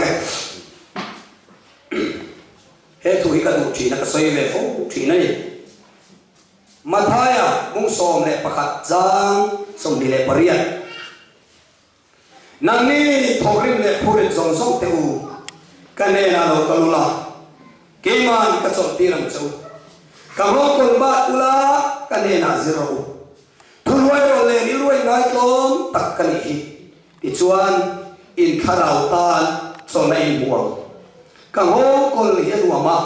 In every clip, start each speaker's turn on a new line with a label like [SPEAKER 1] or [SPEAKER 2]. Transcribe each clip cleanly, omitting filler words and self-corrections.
[SPEAKER 1] ang e. He thu hi ka duh thin a, ka sawi ve fo thin a ni. Mathaia bung 11 chang 28. Nangni thawkrim leh phurit zawng zawng te u, ka hnenah lo kal ula, keima'n ka chawlhtir ang che u. Ka nghawngkawl bat ula, ka hnenah zir rawh u. Thuhluai rawh leh rilruai ngaitlawm tak ka nih hi. Tichuan, in thlarau tan chawlhna in hmu ang. Ka nghawngkawl hi a nuam a,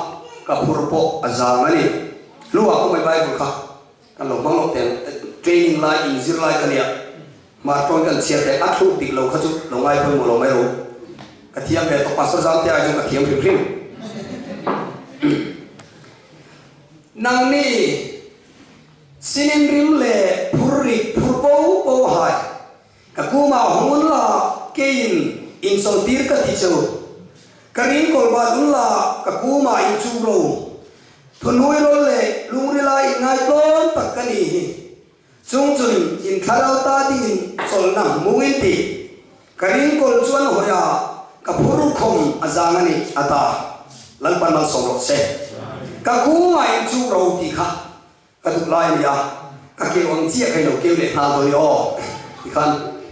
[SPEAKER 1] ka phur pawh a zang a ni. Hnuah ka mai Bible kha Kan lo hmang lo teh ang, training lai in zir lai ka nia, hmar tawn kan chhiar teh a thluk dik lo kha chu lo ngai pawimawh lo mai ro. Ka thiam ve tawh Pastor Zamte ai chuan ka thiam hrim hrim. Nangni sinin rim leh phur rik phur bo bo hai, ka kumah hawng un la keiin in chawltir ka ti cheu, ka ring kawl bat un la ka kumah in chuk ro. Thunui rawl leh lungrila inngaitlawm tak ka ni hi. Chung chun in thlarau ta dingin chawlhna hmungin tih ka ringkawl chuan hawi a, ka phur khawm a zang a ni a ta. Lalpan malsawm rawh se. Ka kungah in chu ro tih kha ka duh lai a ni a, ka keu ang chiah kha i lo keu leh nghal dawn i aw tikhan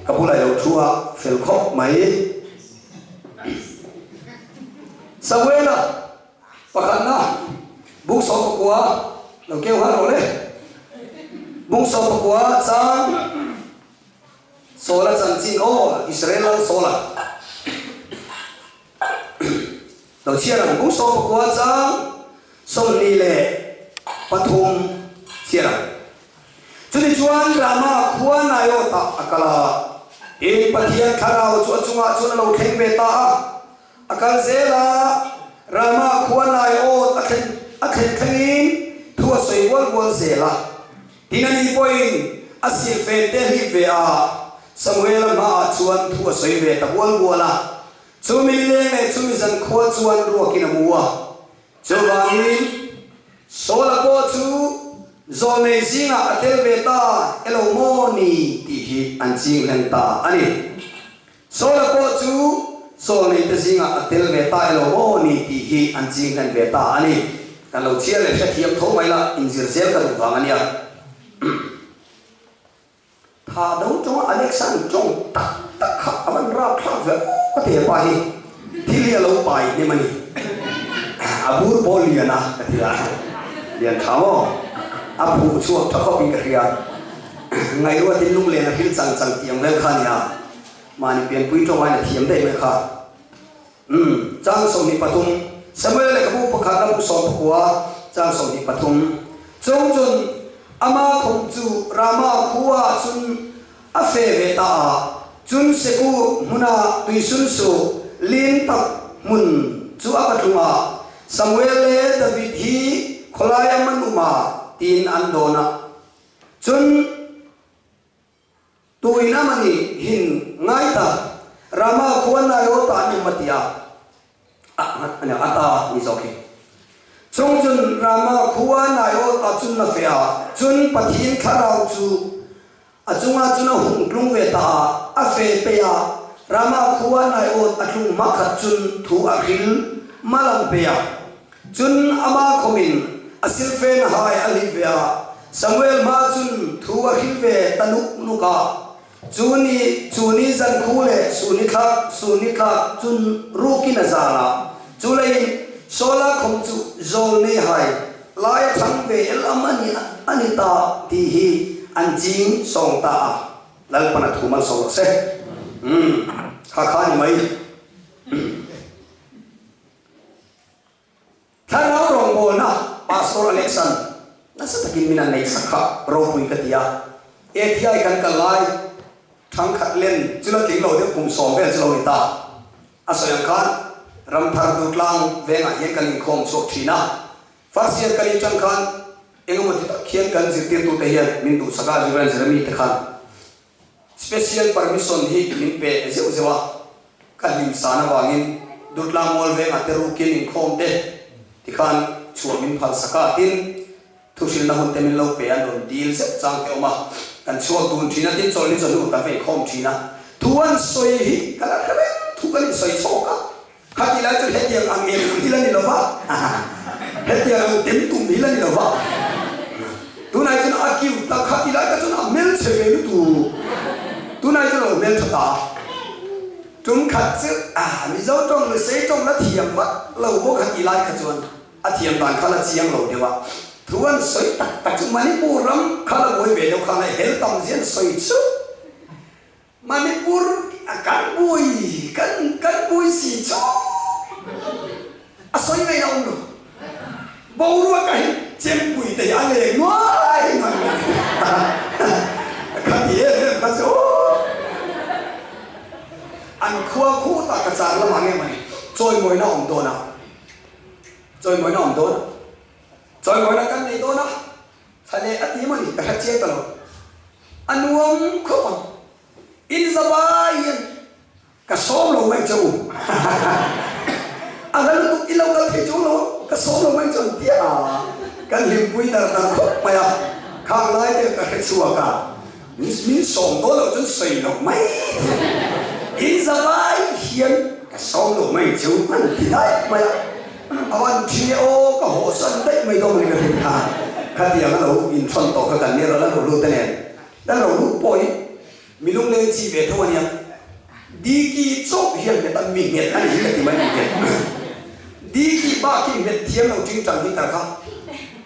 [SPEAKER 1] ka bulah i lo thu a fel khawp mai. Samuela. Pakhatna, bung 19 lo keu nghal rawh le. Bung 19 chang Saula chanchin aw, Israel lal Saula. Lo chhiar ang, bung 19 chang 23 chhiar ang. Chutichuan Rama khua Naiotah a kal a, tin Pathian thlarau chu a chungah chuan a lo thleng ve ta a. A kal zel a, Rama khua Naiawt a thlen a thlen thlengin thu a sawi bual bual zel a. Tin ani pawhin a silfen te hlip ve a, Samuela hmaah chuan thu a sawi ve ta bual bual a. Chumi leng leh chumi zan khua chuan ruakin a mu a. Chuvangin Saula pawh chu zawlnei zingah a tel ve ta elo maw ni tih hi an ching hlen ta a ni. Saula pawh chu Saul neite zingah a tel ve ta elo maw ni tih hi an ching hlen ve ta a ni. Kan lo chhiar leh hrethiam tho mai la, inzir zel ka duh vang a nia. Tha do tawnga Alexa-a'n tawng tak tak kha a van rap thlak ve aw ka ti hepa hi thil hi a lo pai hnem a ni. A bur pawh lian a ka ti a, lian tha maw? A phuh chhuak tha khawpin ka hria. Ngaihruatin lunglen a hril chang chang tih ang vel kha a nia. Mahni pianpui tawng aiin a thiam daih mai kha. Umm, chang 23, Samuel lehkhabu pakhat a bu 19, chang 23. Chung chun ama khum chu Rama khua chun a fe ve ta a, chun Seku hmuna tuisun su lin tak hmun chu a va tlung a, Samuel le David hi khawlai a man um a, tiin an dawn a. Cun tuin a mani hin ngai ta Rama khua Naioth ah an um a ti a, a ta ni zawk hi. Chung cun Rama khua Naioth ah cun a feh a, cun Pathian thlarau cu a cungah cun a hung tlung ve ta a, a fe pei ah Rama khua Naioth a tlung hmakhat cun thu a hril malam pei ah. Cun amah khom in a silfen hai a hlih ve ah Samuel hma cun thu a hril ve ta nuknuk ah cu ni cu ni zankhu le su nithlak su nitlak cun rukin a zaal ah cu lei in Saul a khom cu zawl nei hai lai a thang ve el am an i an i ta ti hi an cing sawng ta ah Lalpan a thu malsawm rawh seh. Um kha kha ni mai. Thlarau rawngbawlna Pastor Alexan nasa takin min an neihsak kha ropui ka ti a, ATI kan kal lai thangkhat len chu la tling lo deuh kum sawm vel chu lo ni ta. A sawi ang khan Ramthar Durtlang vengah hian kan inkhawm chhuak thin a, first year kan inṭang khan engemaw ti tak khian kan zirtirtute hian min duhsak a, Reverend Jeremy te khan Special permission hi min pe zeuh zeuh a, ka hlim san avangin Durtlang Mual vengah te rukin inkhawm te tikhan chhuah min phal sak a, tin thuhrilna hun te min lo pe an rawn dil zeuh chang te awm a, kan chhuak dun thin a, tin chawlhni chawhnu kan va inkhawm thin a, thu an sawi hi ka la hre reng, thu kan insawi chhawk a. Khatih lai chuan hetiang ang em ang hi la ni lo va, hetiang ang tem tum hi la ni lo va. Tunah chuan a cute ta, khatih lai kha chuan a hmelchhe ve lutuk. Tunah chuan a lo hmeltha ta. Tum khat chu a Mizo tawng Lusei tawng la thiam vak lo bawk a tih lai kha chuan a thiam dan kha la chiang lo deuh a, thu an sawi tak tak chu Manipur ram kha la buai ve deuh khan a hel tam zia an sawi chu Manipur a kan buai kan kan buai si chu a sawi ngaihna awm lo. Boruak ah hi chempui te hi a leng nuai nuai mai kha ti em em kha chu an khua khut ah ka char lamah nge mawni chawimawina awm dawn a chawimawina awm dawn a chawimawina kan nei dawn a thla leh a ti mawni ka hre chiang ta lo a nuam khawp ang in zavai hian Ka sawm lo mai che u. A hla lutuk i lo kal thei chung lo, ka sawm lo mai chu an ti a. Kan hlimpui dar dar khawp mai a, khang lai te ka hre chhuak a, min sawm dawn loh chuan sawi loh mai thei. In zavai hian ka sawm lo mai che u an ti daih mai a. A van thi e aw, ka hawsan daih mai dawn a ni ka ti kha. Khatiang a lo inthawn tawh kha kan nia la lo lut a nen. La lo lut pawh hi Mi lungleng chi ve tho a nia. Diki chauh hian nghet a, mi nghet a ni hi ka ti mai mi nghet. Diki bak hi nghet thiam lo ting tang hi tar kha.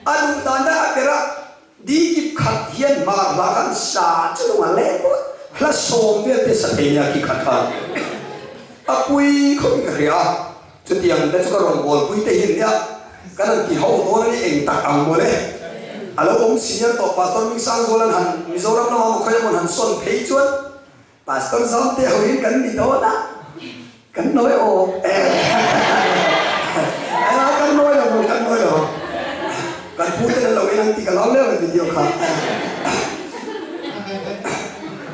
[SPEAKER 1] A duh dan daih a ber a, Diki khat hian hmar hla khan sa chu lo a leng bawk a, hla sawm vel te sa thei nia ki khat khan. A pui khawp in ka hria a, chutiang te chu ka rawngbawlpui te hi an nia, kan han ti ho dawn a ni eng tak ang mawle. A lo awm senior tawh Pastor Mingsangzuala'n han Mizoram lama maw khawi emawn han sawn phei chuan Pastor Zamte ho in kan ni dawn a, kan nawi awm e. Aa kan nawi lo maw kan nawi lo. Kan pu ten an lo en ang tih ka hlau leuh a video kha.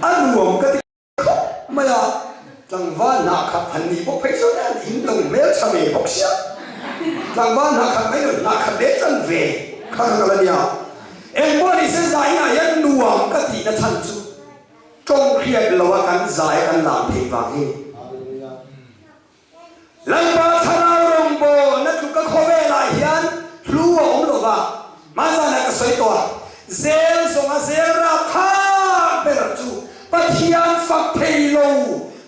[SPEAKER 1] A nuam ka ti. Khawp mai a, tlangval hnah khat han nih bawk phei chuan an in lo hmel tha ve bawk sia. Tlangval hnah khat mai lo hnah khat leh chan ve kha ka kal a nia. Engpawh ni se zai inah hian nuam ka tihna chhan chu tawng hriat lo a kan zai a kan lam thei vang hi. Lalpa thlarau rawngbawlna tluka khawvelah hian hlu a awm lo va, hmanzanah ka sawi tawh a, zel zawnga zel rapthlak ber chu Pathian fak thei lo,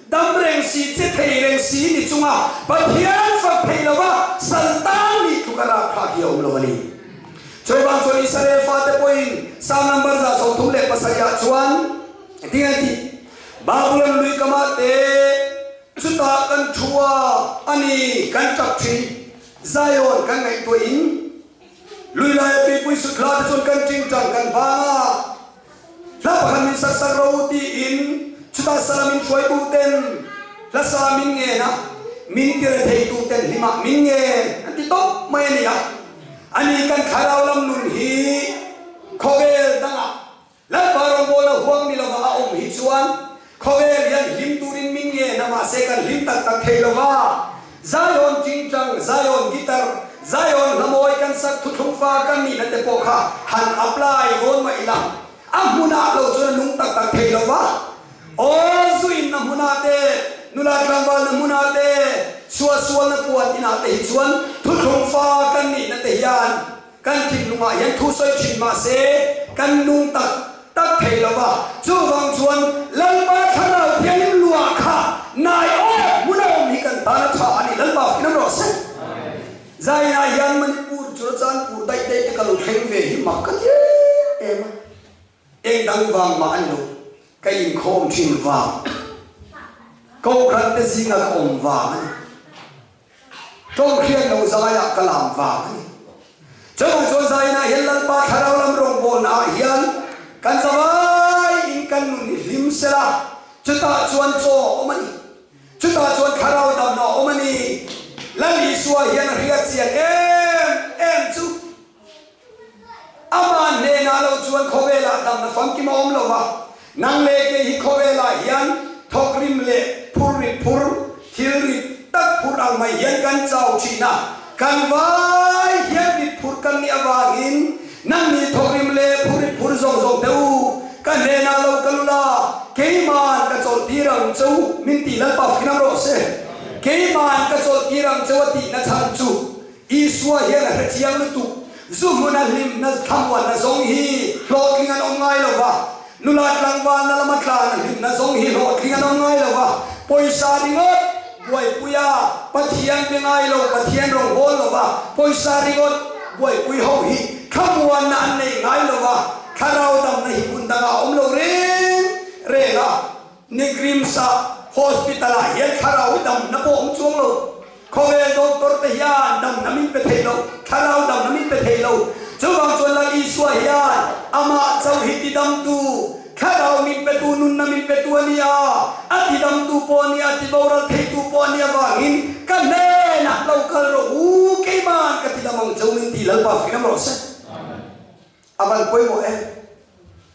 [SPEAKER 1] dam reng si, che thei reng si ni chunga Pathian fak thei lo va sal tan nih tluka rapthlak hi a awm lo a ni. Chuvang chuan Israel fate pawhin Psalm number 37 chuan engtin an tih? Babulon lui kamah te, Chutah kan thu a, a ni, kan tap thin. Zion kan ngaihtuah in lui laia tuipui sut hla te chuan kan tingtang kan vang a, hla pakhat min sak sak ro tiin chutah sala min hruaitu ten hla sa min ngen a, min ti retheitu ten hlimah min ngen an ti tawp mai a ni a. A ni kan thlarau lam nun hi khawvel dangah Lalpa rawngbawlna huang ni lova a awm hi chuan khawvel hian hlim turin min ngen a, mahse kan hlim tak tak thei lova. Zion tingtang, Zion guitar, Zion hlamawi kan sak thuthlung fa kan nihna te pawh kha han apply dawn mah ila, a hmunah lo chuan a nung tak tak thei lova. Aw zuinna hmunah te, nula tlangvalna hmunah te, suahsualna puan inah te hi chuan thuthlung fa kan nihna te hian Kan thinlungah hian thu sawi thin mah se kan nung tak tak thei lo va, chuvang chuan Lalpa Thlarau Thianghlim luah kha nai awk hmun a awm hi kan tan a tha a ni. Lalpa fing rawh se. Zainah hian Manipur, Churachandpur daih daih te ka lo thleng ve hi mak ka ti em em a. Eng dang vang mah a ni lo, ka inkhawm thin vang, Kohhran te zinga ka awm vang a ni. Tawng hriat lo zaiah ka lam vang a ni. Chuvang chuan zainah hian Lalpa thlarau lam rawngbawlna ah hian kan zavai in kan nun hi hlim sela, chutah chuan chaw a awm a ni. Chutah chuan thlarau damna a awm a ni. Lal Isua hian a hriat chian em em chu Amah hnenah lo chuan khawvelah damna famkim a awm lo va, nang leh kei hi khawvelah hian thawk rim leh phur rit phur, thil rit tak phur ang mai hian kan chau thin a, kan vai hian rit phur kan nih avangin nang ni thawk rim leh phur rit phur zawng zawng teh u, ka hnenah lo kal ula, keiman ka chawlh tir ang che u, min tih Lalpa fing rawh se. Keima'n ka chawlhtir ang cheu a tihna chhan chu Isua hian a hre chiang lutuk. Zu hmuna hlimna thlamuanna zawng hi hlawhtling an awm ngai lo va, nula tlangvalna lama tlan a hlimna zawng hi hlawhtling an awm ngai lo va, pawisa ringawt buaipui a Pathian be ngai lo, Pathian rawnghâwl lo va, pawisa ringawt buaipui ho hi thlamuanna an nei ngai lo va, thlarau damna hi hmun dangah a awm lo reng reng a. Nigrimsa Hospital ah hian thlarau damna pawh awm chuang lo. Khawvel doctor te hian damna min pe thei lo, thlarau damna min pe thei lo. Chuvang chuan Lal Isua hian amah chauh hi tidamtu, thlarau min petu, nunna min petu a ni a, a tidamtu pawh a ni a, tiboral theitu pawh a ni avangin ka hnenah lo kal rawh u, keiman ka tidam ang cheu min ti Lalpa fing rawh se. A van pawimawh em?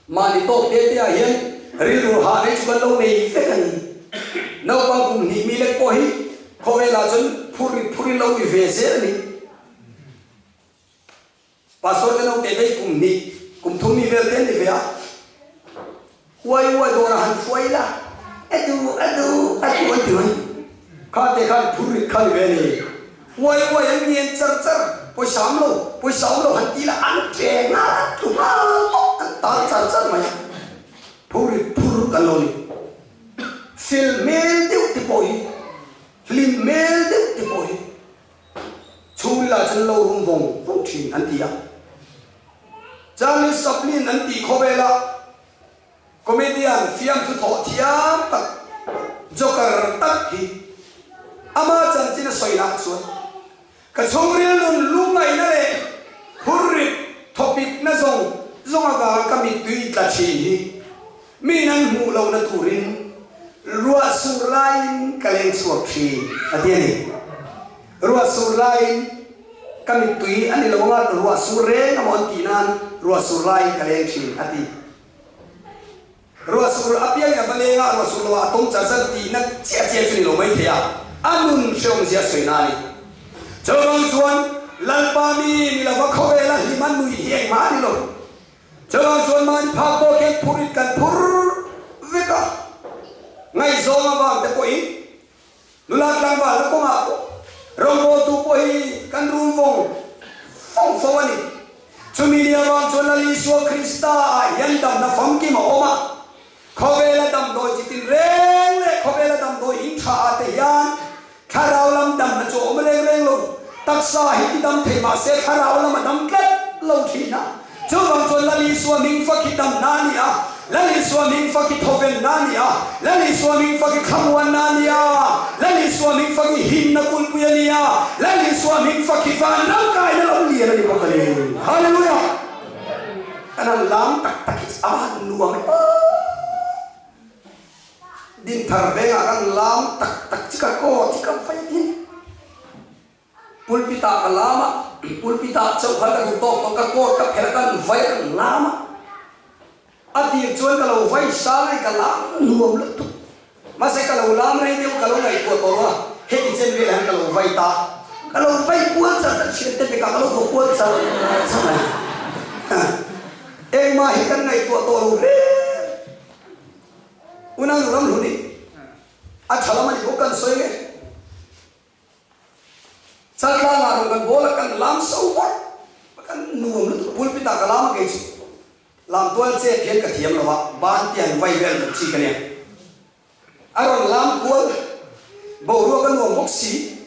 [SPEAKER 1] Mahni tawk te te ah hian rilru hah nei chu kan lo nei vek a ni. Naupang kum hnih mi lek pawh hi khawvel ah chuan phur ri phur in lo ni ve zel a ni. Pastor te naute te hi kum hnih, kum thum mi vel te an ni ve a. Uai uai dawr a han hruai ila, a duh, a duh, a duh an ti mai. Kha te khan phur rit kha ni ve a ni. Uai uai an ngen char char, pawisa awm lo, pawisa awm lo han ti ila an ṭe nghal, an tlu nghal tawh, an tal char char mai a. Phur rit phur kan lo ni. Fel hmel deuh te pawh hi, hlim hmel deuh te pawh hi chhungril ah chuan lo rum vawng vawng ṭhin an ti a. Charlie Chaplin an tih khawvela Comedian fiamthu thawh thiam tak Joker tak hi ama chanchin a sawi lah chuan ka chhungril nun lungngaihna leh phurrit thawpikna zawng zawng avanga ka mittui tla thin hi min an hmuh lohna turin ruah sur laiin ka leng chhuak thin a ti a ni. Ruah sur laiin ka mittui a ni lo anga ruah sur reng amaw an tih nan ruah sur laiin ka leng thin a ti. Ruah sur apiangin a va leng a, ruah sur loah a tawng char char tihna chiah chiah chu ni lo mai thei a, a nun hrehawm zia sawi na a ni. Chuvang chuan Lalpa mi ni lova khawvela hlim a nuih hi engmah a ni lo. Chuvang chuan mahni phak pawh khian phurit kan phur vek a, ngaihzawng avang te pawhin Nula tlangval na kawngah pawh rawngbawltu pawh hi kan rum vawng vawng fo a ni. Chumi ni avang chuan Lal Isua Krista ah hian damna famkim a awm a. Khawvela damdawi chi tin reng leh khawvela damdawi in tha ah te hian thlarau lam damna chu a awm reng reng lo. Taksa hi ti dam thei mah se thlarau lam a dam tlat lo thin a. Chuvang chuan Lal Isua hming fak hi damna a ni a, Lal Isua hming fak hi thawvenna a ni a, Lal Isua hming fak hi thlamuanna a ni a, Lal Isua hming fak hi himna kulhpui a ni a, Lal Isua hming fak hi vanram kaina lo lian a ni bawk a ni. Hallelujah! Kan han lam tak tak hi a va han nuam e aw! Dinthar vengah kan lam tak tak chi ka kaw chi ka vai din. Pulpit ah ka lam a, pulpit ah chauh khan ka duh tawk tawh, ka coat ka phelh a kan vai a kan lam a, a tir chuan ka lo vai sang a ka lam nuam lutuk, mahse ka lo lam rei deuh ka lo ngaihtuah tawh lo a, heti chen velah hian ka lo vai ta, ka lo vai kual char char thian te bek ah ka lo vaw kual char char mai, engmah hi kan ngaihtuah tawh lo reng, unau ram hlun i a tha lam a ni bawk kan sawi nge. Chaltlang ah rawn kan bawl a kan lam so vak a kan nuam lutuk pulpit ah ka lam a kei chu lam tual chet hian ka thiam lo a ban te han vai vel duh chi ka nia a rawn lam kual boruak a nuam bawk si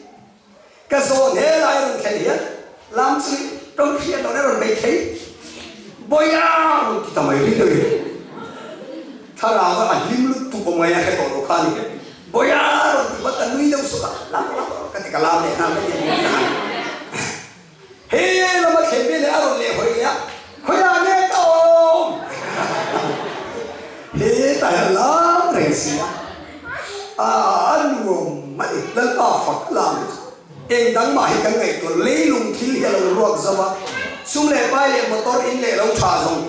[SPEAKER 1] ka zawn he lai rawn thlen hian lam chu tawng hriat loh na rawn bei thei bawiha rawn ti ta mai ri deuh in thlarau a hlim lutuk awm ngai a hre tawh lo kha a ni. Bawiha rawn ti vat a nui deuh suk a, lam lam ka ti ka lam leh nghal mai tih a hmu He lama thlen ve leh a rawn leh hawi leh a, khawiah nge ka awm? He ta hian lam reng si a, a a nuam a ni, Lalpa fak a lam hi chu eng dang mah hi kan ngaihtuah leilung thil hi a lo ruak zo a, sum leh pai leh motor in leh lo tha zawng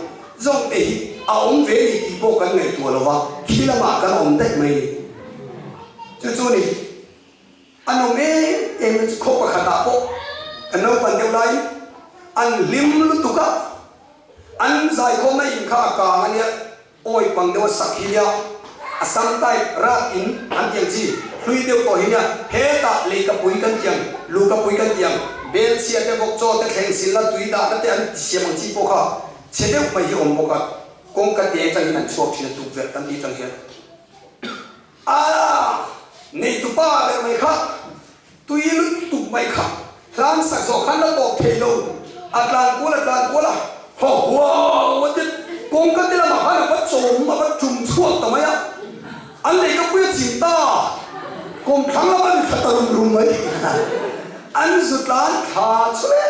[SPEAKER 1] Zawng te hi a awm ve ni tih pawh kan ngaihtuah lo va, khi lamah kan awm daih mai ni. Chu chu ni, an awm em em na chu khaw pakhatah pawh kan naupan deuh laiin an hlim lutuk a, an zaikhawmna in kha a kang a nia, awi pang deuh a sak hi nia, a sam type rat in an ti ang chi. Hlui deuh tawh hi nia, hetah leikapui kan ti ang, lukapui kan ti ang, bel chhia te vawk chaw te thleng silna tui dahna te an ti siam ang chi pawh kha chhe deuh mai hi awm bawk a, kawngka te atangin an chhuak thin a tukverh kan tih atang hian. A neitupa ber mai kha tui lutuk mai kha hlan sak zawh khan la tawp thei lo, a tlan kual a tlan kual a, haw huau a ti kawngka te lamah khan a va chawm a va tum chhuak ta mai a, an leikapui a chim ta, kawmthlang lama ni thla ta rum rum mai, an zu tlan thla chu le.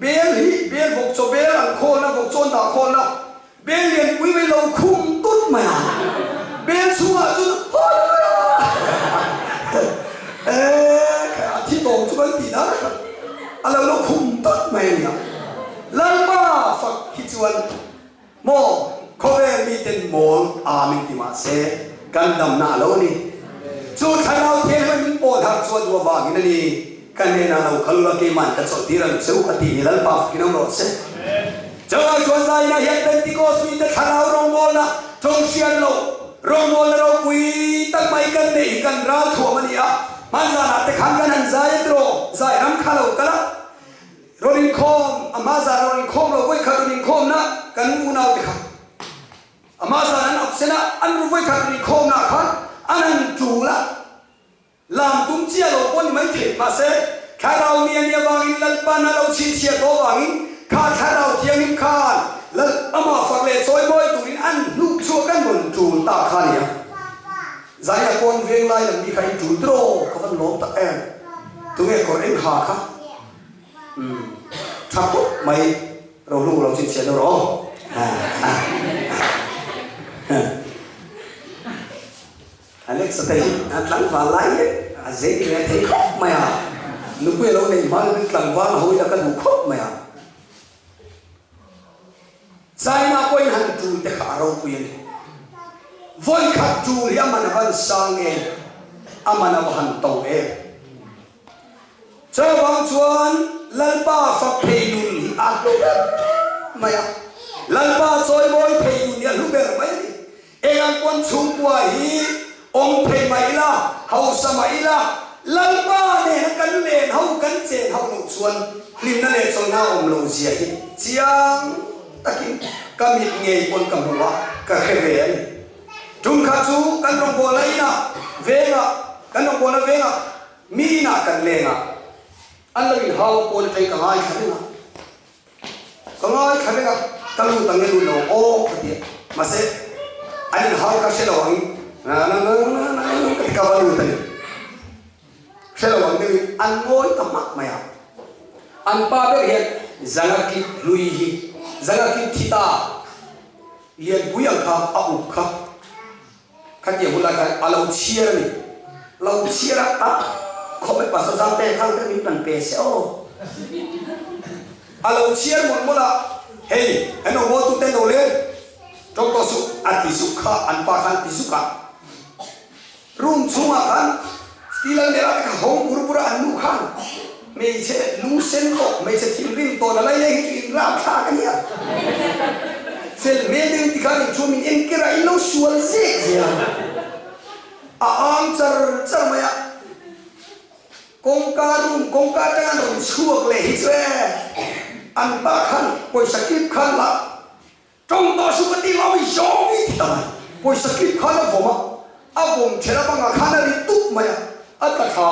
[SPEAKER 1] Bel hi bel vawk chaw bel an khawlna vawk chaw an dah khawlna bel lianpui mai lo khum tut mai a, bel chhungah chuan Hallelujah eh a thi tawng chu kan tih dan kha a lo lo khum tut mai a nia. Lalpa fak hi chuan maw khawvel miten mawl amen ti mahse kan damna a lo ni. Chu thlarau thianghlim min pawl harh chuan duh avangin a ni. Ka hnenah lo kal ula keiman ka chawlh tir ang che u a tih ni Lalpa fakin awm rawh se. Chuvang chuan zainah hian Pentecost mite thlarau rawngbawlna tawng hriat loh rawngbawlna ropui tak mai kan neih hi kan ral thuam a ni a, hman zanah te khan kan han zai a tiraw zai ram kha lo kal a, rawn inkhawm a hma zan rawn inkhawm lo vawikhat rawn inkhawmna kan unau te kha a hma zan an absent a, an vawikhat rawn inkhawmna khan an han tul a. Lam tum chiah lo pawh ni mai thei, mahse, Thlarau mi a nih avangin Lalpan a lo chhinchhiah tawh avangin kha Thlarau Thianghlim khan Lal amah fak leh chawi mawi turin an hnuk chhuak an rawn tul ta kha a nia. Zaia pawn veng lai lam mi kha in tul tiraw ka van lawm tak em? Tunge kawr eng ha kha? Umm, tha khawp mai, rohlu lo chhinchhiah deuh rawh aw. Alex a te hi a tlangval lai hi a zei ve thei khawp mai a, nupui a lo nei hma lovin tlangval ho ila ka duh khawp mai a. China pawhin han tul te kha a ropui a ni. Vawikhat tul hi a man a van sang em, a man a va han to em. Chuvang chuan Lalpa fak thei nun hi a hlu ber mai a, Lalpa chawimawi thei nun hi a hlu ber mai a ni. Eng ang pawn chhungkua hi awm thei mah ila, hausa mah ila, Lalpa nena kan len ho, kan chen ho loh chuan hlimna leh chawlhna a awm loh zia hi chiang takin ka mit ngei pawn ka hmu a, ka hre ve a ni. Tum kha chu kan rawngbawlna inah vengah, kan rawngbawlna vengah mi inah kan leng a, an lo inhau a pawn atangin ka ngaithla reng a. Ka ngaithla reng a, ka lut ang e lut lo aw ka ti a, mahse an inhau kha hre lo ang na na na na na na ka ti ka va lut a ni. Hre lo ang deuhin an ngawi ta hmak mai a, an pa ber hian zanga kip hlui hi zanga kip thi ta lianpui ang kha a up kha khatiang hun lai khan a lo chhiar a ni. Lo chhiar a tak khawp mai Pastor Zangte khan te min kan pe se aw. A lo chhiar mawlh mawlh a, hei an awm aw tute lo leng tawng tawh suh a ti zuk kha an pa khan ti zuk a. Room chhungah khan steel almirah te kha hawng bur bur a an nu khan hmeichhe lungsen tawh hmeichhe thinrim tawh na lai leng hi chu in rap thlak a nia. Fel hmel deuhin tikhan in chhum in enker a in lo sual zek zel a. A ang char char mai a. Kawngka room kawngka atanga an rawn chhuak leh hi chu e an pa khan pawisa clip khan la Tawng tawh suh ka ti lo i zawng i ti ta mai. Pawisa clip khan a vawm a, a vawm ṭhelh a bangah khan a ri tup mai a, a tla thla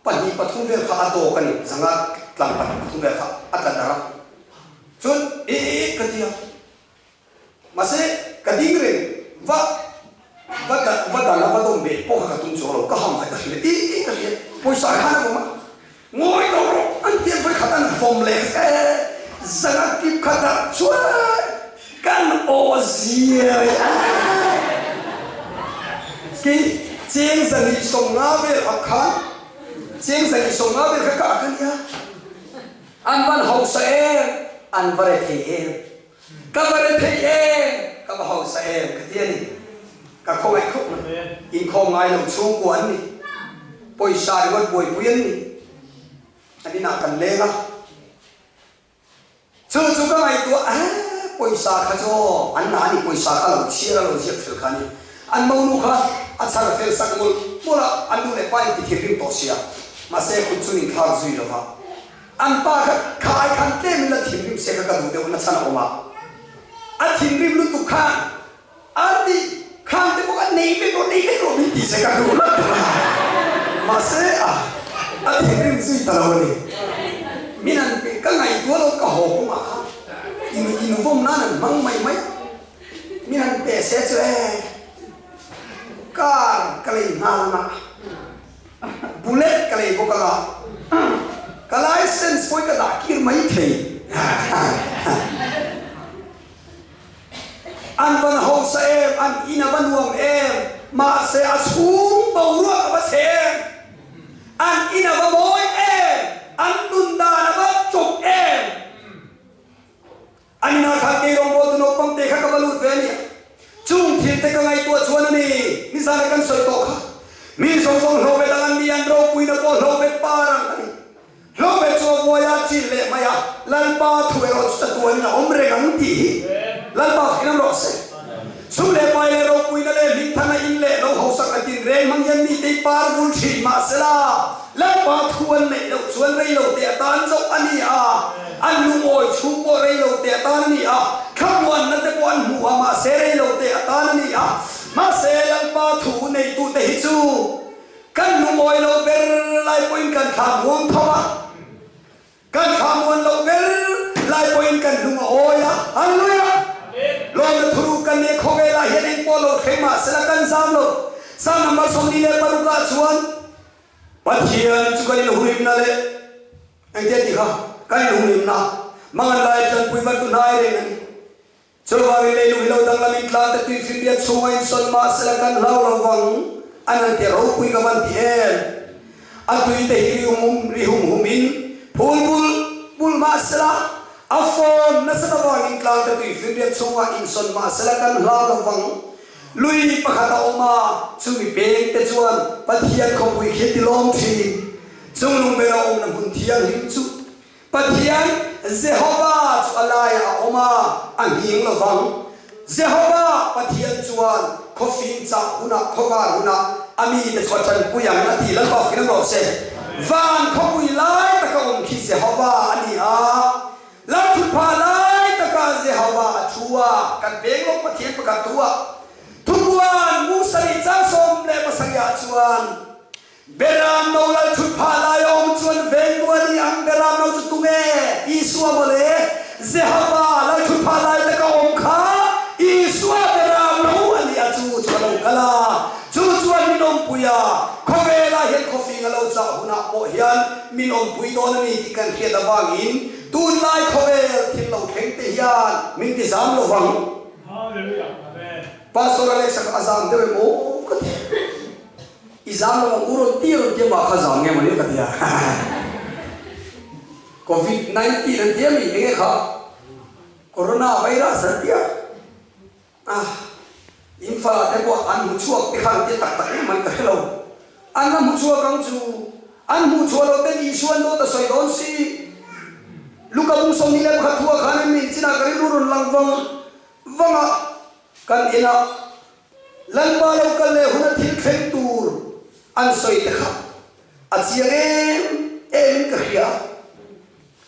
[SPEAKER 1] a, 2 3 vel kha a dawk a ni, zanga tlang 2 3 vel kha a tla darh a. Chuan e e e ka ti a, mahse ka ding reng va va va dan a va dawm beh pawh kha ka tum chuang lo, ka ham kha ka hrilh a, e e ka ti a, pawisa khan a vawm a, Ngawi tawh rawh, an tiang vawi khat an vawm leh e, zanga kip khat ah chuan kan aw zia e. Kei cheng 250 vel ah khan, cheng 250 vel kha ka ak a nia. An van hausa em, an va re thei em. Ka va re thei em, ka va hausa em ka ti a ni. Ka khawngaih khawp mai. Inkhawm ngai lo chhungkua an ni. Pawisa ringawt buaipui an ni. An inah kan leng a. Chu chu ka ngaihtuah eh pawisa kha chu aw an na a ni pawisa kha lo chhiar a lo ziak fel kha a ni. An monu kha a chhar fel sak mawlh. mawlh a, an nu leh pa in ti thinrim tawh sia, mahse kut chu nin thlak zui lo va. An pa kha kha ai khan tlem in la thinrim se kha ka duh deuh nachhan a awm a, a thinrim lutuk khan Arti khan te pawh kha nei vek rawh, nei vek rawh min ti se ka duh hlauh tawh a, mahse a a thinrim zui ta lo a ni. Min an pe, ka ngaihtuah lo ka haw kawngah khan in invawm nan an hmang mai mai a, min han pe se chu e car ka lei nghal ang a, bullet ka lei bawk ang a, ka license pawh hi ka dah kir mai thei. An van hausa em, an in a va nuam em, mahse a chhung boruak a va chhe em, an in a va mawi em, an nun dan a va chawp em. An inah khan kei rawngbawltu naupang te kha ka va lut ve a nia. Chung thil te ka ngaihtuah chuan a ni, nizana kan sawi tawh kha. Mi zawng zawng hlawhbet ang an ni, an ropuina pawh hlawhbet par ang a ni. Hlawhbet chu a vuai a, chin leh mai a, Lalpa thu erawh chu chatuanin a awm reng ang tih hi Lalpa fing rawh se. Sum leh pai leh ropuina leh hmingthana in leh lo hausak a tin reng hmang hian mite i par vul thin mahsela Lalpa thu an neih loh chuan rei lo te atan chauh a ni a, an lungawi chhung pawh rei lo te atan a ni a, thlamuanna te pawh an hmu a mahse rei lo te atan a ni a, mahse Lalpa thu neitute hi chu Kan lungawi lo ber lai pawhin kan thla muang tho a, kan thla muan lo ber lai pawhin kan lung a awi a. Hallelujah! Lawmna thuruk kan nei khawvelah hian eng pawh lo thleng mah sela kan zam lo. Psalm number 46 ah chuan Pathian chu kan inhuhimna leh engtia ti kha kan inhuhimna mangan lai tanpui vantu hnai reng a ni. Chuvangin leilung hi lo danglamin tlang te tui finriat chhunga insawn mah sela kan hlau lo vang, an han ti ropui ka van ti em? A tui te hi ri hum ri hum hum in phul bul bul mah sela a fawn nasa ta vangin tlang te tui finriat chhunga insawn mah sela kan hlau lo vang. Lui pakhat a awm a, chumi peng te chuan Pathian khawpui khi a ti lawm thin. Chung lungbela awmna hmun thianghlim chu Pathian Jehova chu a laiah a awm a, a nghing lo vang. Jehova Pathian chuan khawfing chah hunah, khawvar hunah a mite chu a tanpui ang a ti. Lalpa fing rawh se. Van khawpui lai taka awm khi Jehova a ni a, Lalthutphah lai taka Jehova a thu a, kan veng lawk Pathian pakhat thu a, Thupuan Musarih chang 17 ah chuan, Beram no lal thut phah lai a awm chuan vengtu a ni ang. Beram no chu tunge? Isua mawle. Jehova lal thut phah lai taka awm kha Isua beram no a ni a, chu chu a lo kal a, chu chuan min awmpui a, khawvelah hian khawfing a lo chah hunah pawh hian min awmpui dawn a ni tih kan hriat avangin tunlai khawvel thil lo thleng te hian min ti zam lo vang. Pastor Alex-a kha a zam deuh em aw ka ti. I zam lo ang u rawn ti rawn tia mah kha zam nge mawni ka ti a. Covid 19 an tia mi enge kha Corona virus an tia a Imphal ah te pawh an hmu chhuak te kha an tia tak tak em an ka hre lo. An la hmu chhuak ang chu an hmuh chhuah loh ten Isua an dawt a sawi dawn si. Luka bung 21 thu ah khan in min chinah ka rilru rawn lang vang vang a kan inah Lalpa lo kal leh huna thil thleng tur an sawi te kha a chiang em em in ka hria.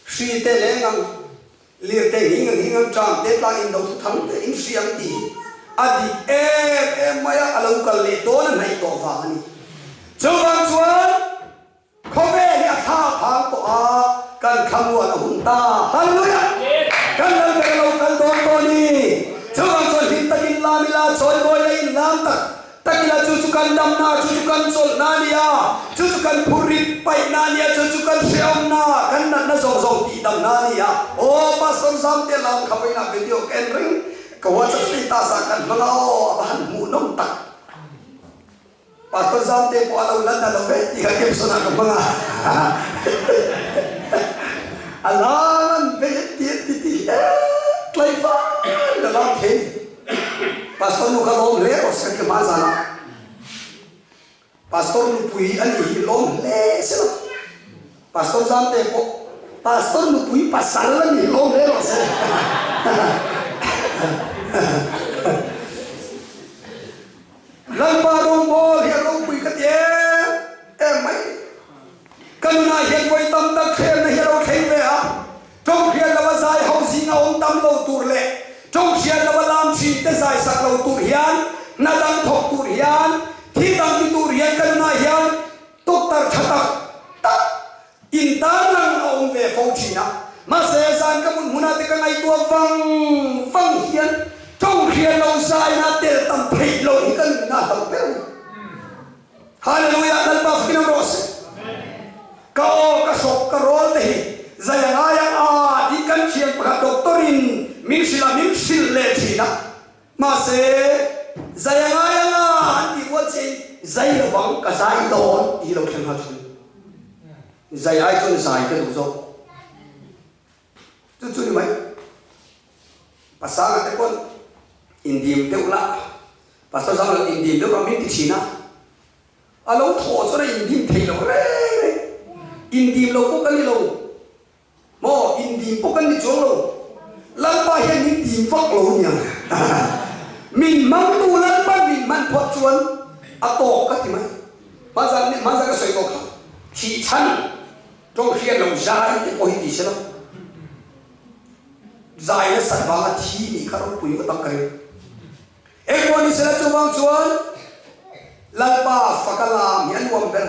[SPEAKER 1] Hri te leng ang, lir te nghing ang nghing ang, ṭam te tlang in do thu thang te in hria ang tih hi a dik em em mai a, a lo kal leh dawn a hnaih tawh vang a ni. Chuvang chuan. Khawvel hi a thla phang tawh a, kan thlamuan a hun ta. Hallelujah! Kan lal ber a lo kal dawn tawh a ni. Chuvang chuan hlim takin lam ila, chawimawi la in lam tak tak ila, chu chu kan damna, chu chu kan chawlhna a ni a, chu chu kan phurrit paihna a ni a, chu chu kan hrehawmna, kan natna zawng zawng tihdamna a ni a. Aw, Pastor Zamte lam kha vawiinah video ka en reng, ka WhatsApp status ah kan hmang a, aw, a va han hmuhnawm tak. Pastor Zamte pawh a lo la ta lo ve tih kha caption ah ka hmang a. A lam an bei an ti an ti ti he tlai fai in a lam thei. Pastor nu kha lawm hle rawh se ka ti hma zan ah. Pastor nupui a nih hi lawm hle se la. Pastor Zamte pawh Pastor nupui pasal a nih hi lawm hle rawh se. Lalpa rawngbawl hi a ropui ka ti em? Ka nunah hian vawi tam tak thlemna hi a lo thleng ve a, tawng hriat lova zai ho zinga awm tam lo tur leh tawng hriat lova lam thin te zai sak lo tur hian, hna dang thawk tur hian, thil dang ti tur hian ka nunah hian doctor tha tak tak in tarlang a awm ve fo thin a. Mahse, zan ka mut hmunah te ka ngaihtuah vang vang hian tawng hriat lo zaina tel tam theih loh hi ka nunna a hlauh ber a ni. Hallelujah Lalpa fakin awm rawh se. Ka aw ka hrawk ka rawl te hi zai a ngai ang a tih kan thian pakhat doctor in min hrilh a min hrilh leh thin a mahse zai a ngai ang a an tih rual chiah in zai lovang ka zai dawn tih hi lo thleng nghal thin. Zai ai chuan zai ka duh zawk. Chu chu ni mai. Pasanga te pawn indim deuh lah, Pastor Zam lo indim deuh ang min ti thin a, a lo thawh chuan a indim thei lo reng reng. Indim lo pawh ka ni lo maw, indim pawh kan ni chuang lo. Lalpa hian min dim vak lo nia. Min hmangtu Lalpa min hman phawt chuan a tawk ka ti mai. Hmazan hmazan ka sawi tawh kha, thih chhan. Tawng hriat lo zai te pawh hi ti se lo. Zai nasat vanga thi nih kha ropui ngawt ang ka ring. Engpawh ni sela chuvang chuan Lalpa faka lam hi a nuam ber.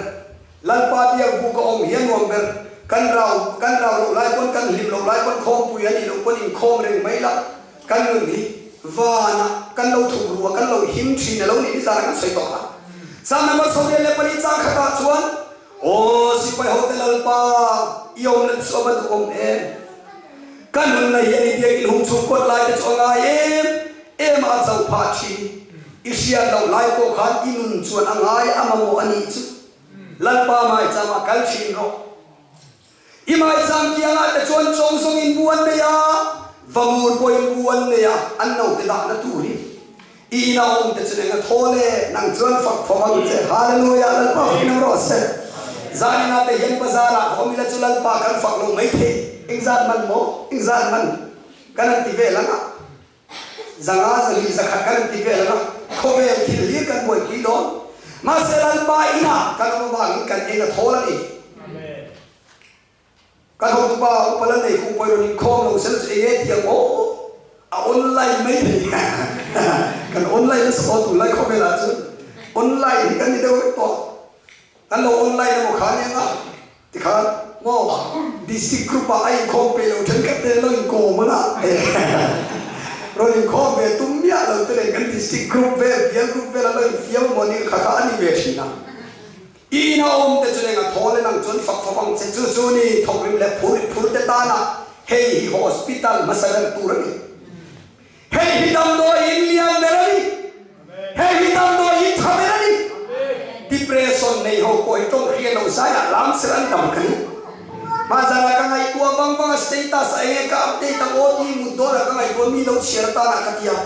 [SPEAKER 1] Lalpa biak buk a awm hi a nuam ber. Kan rau kan rau loh lai pawn kan hlim loh lai pawn khawmpui a nih loh pawn inkhawm reng mai la. Kan nun hi vanah kan lo thuk ru a, kan lo him thin a lo nih nizanah kan sawi tawh kha. Psalm number 44 chang khatah chuan Aw sipai hote Lalpa, i awmna chu a va duhawm em? Ka nunna hian i biakinn hung chhung kawt lai te chu a ngai em em a, a chauh phah thin. I hriat loh lai pawh khan i nun chuan a ngai a mamawh a nih chu. Lalpa maicham ah kal thin rawh. I maicham kiangah te chuan chawng zawng in bu an nei a, vamur pawhin bu an nei a, an naute dahna turin. I ina awm te chu neng a thaw le, nang chuan fak fawm ang che. Hallelujah, Lalpa fakin awm rawh se. Zaninah te hian bazar ah ka awm ila chu Lalpa kan fak lo mai thei. Engzat man maw? Engzat man? Kan han ti vel ang a. Zanga zahnih zakhat kan han ti vel ang a. Khawvel thil hlir kan buaipui dawn. Mahse Lalpa inah kan awm avangin kan eng a thawl a ni. Kan hotupa upa la nei kung pawh i rawn inkhawm lo sela chu enge ti ang aw? A online mai thei kan online nasa tawh tunlai khawvelah chuan online hi kan ni deuh vek tawh. Kan lo online emaw kha nia nga tikhan maw district group ah a inkhawm peih lo thenkhat te lo inkawm a na rawn inkhawm ve tum miah lo te nen kan district group vel bial group vel an lo infiam emaw ni kha kha a ni ve thin a. I ina awm te chu neng a thaw le nang chuan fak fak ang che. Chu chu ni thawkrim leh phur i phur te tana hei hi hospital hmasa ber tur a ni. Hei hi damdawi in lian ber a ni. Hei hi damdawi in tha ber a ni. Depression nei ho pawh hi tawng hriat loh zaiah lam ser an tam ka ni. Hmanzana ka ngaihtuah vang vang a status a enge ka update ang aw tih mut dawnah ka ngaihtuah mi lo chhiar atanah ka ti a.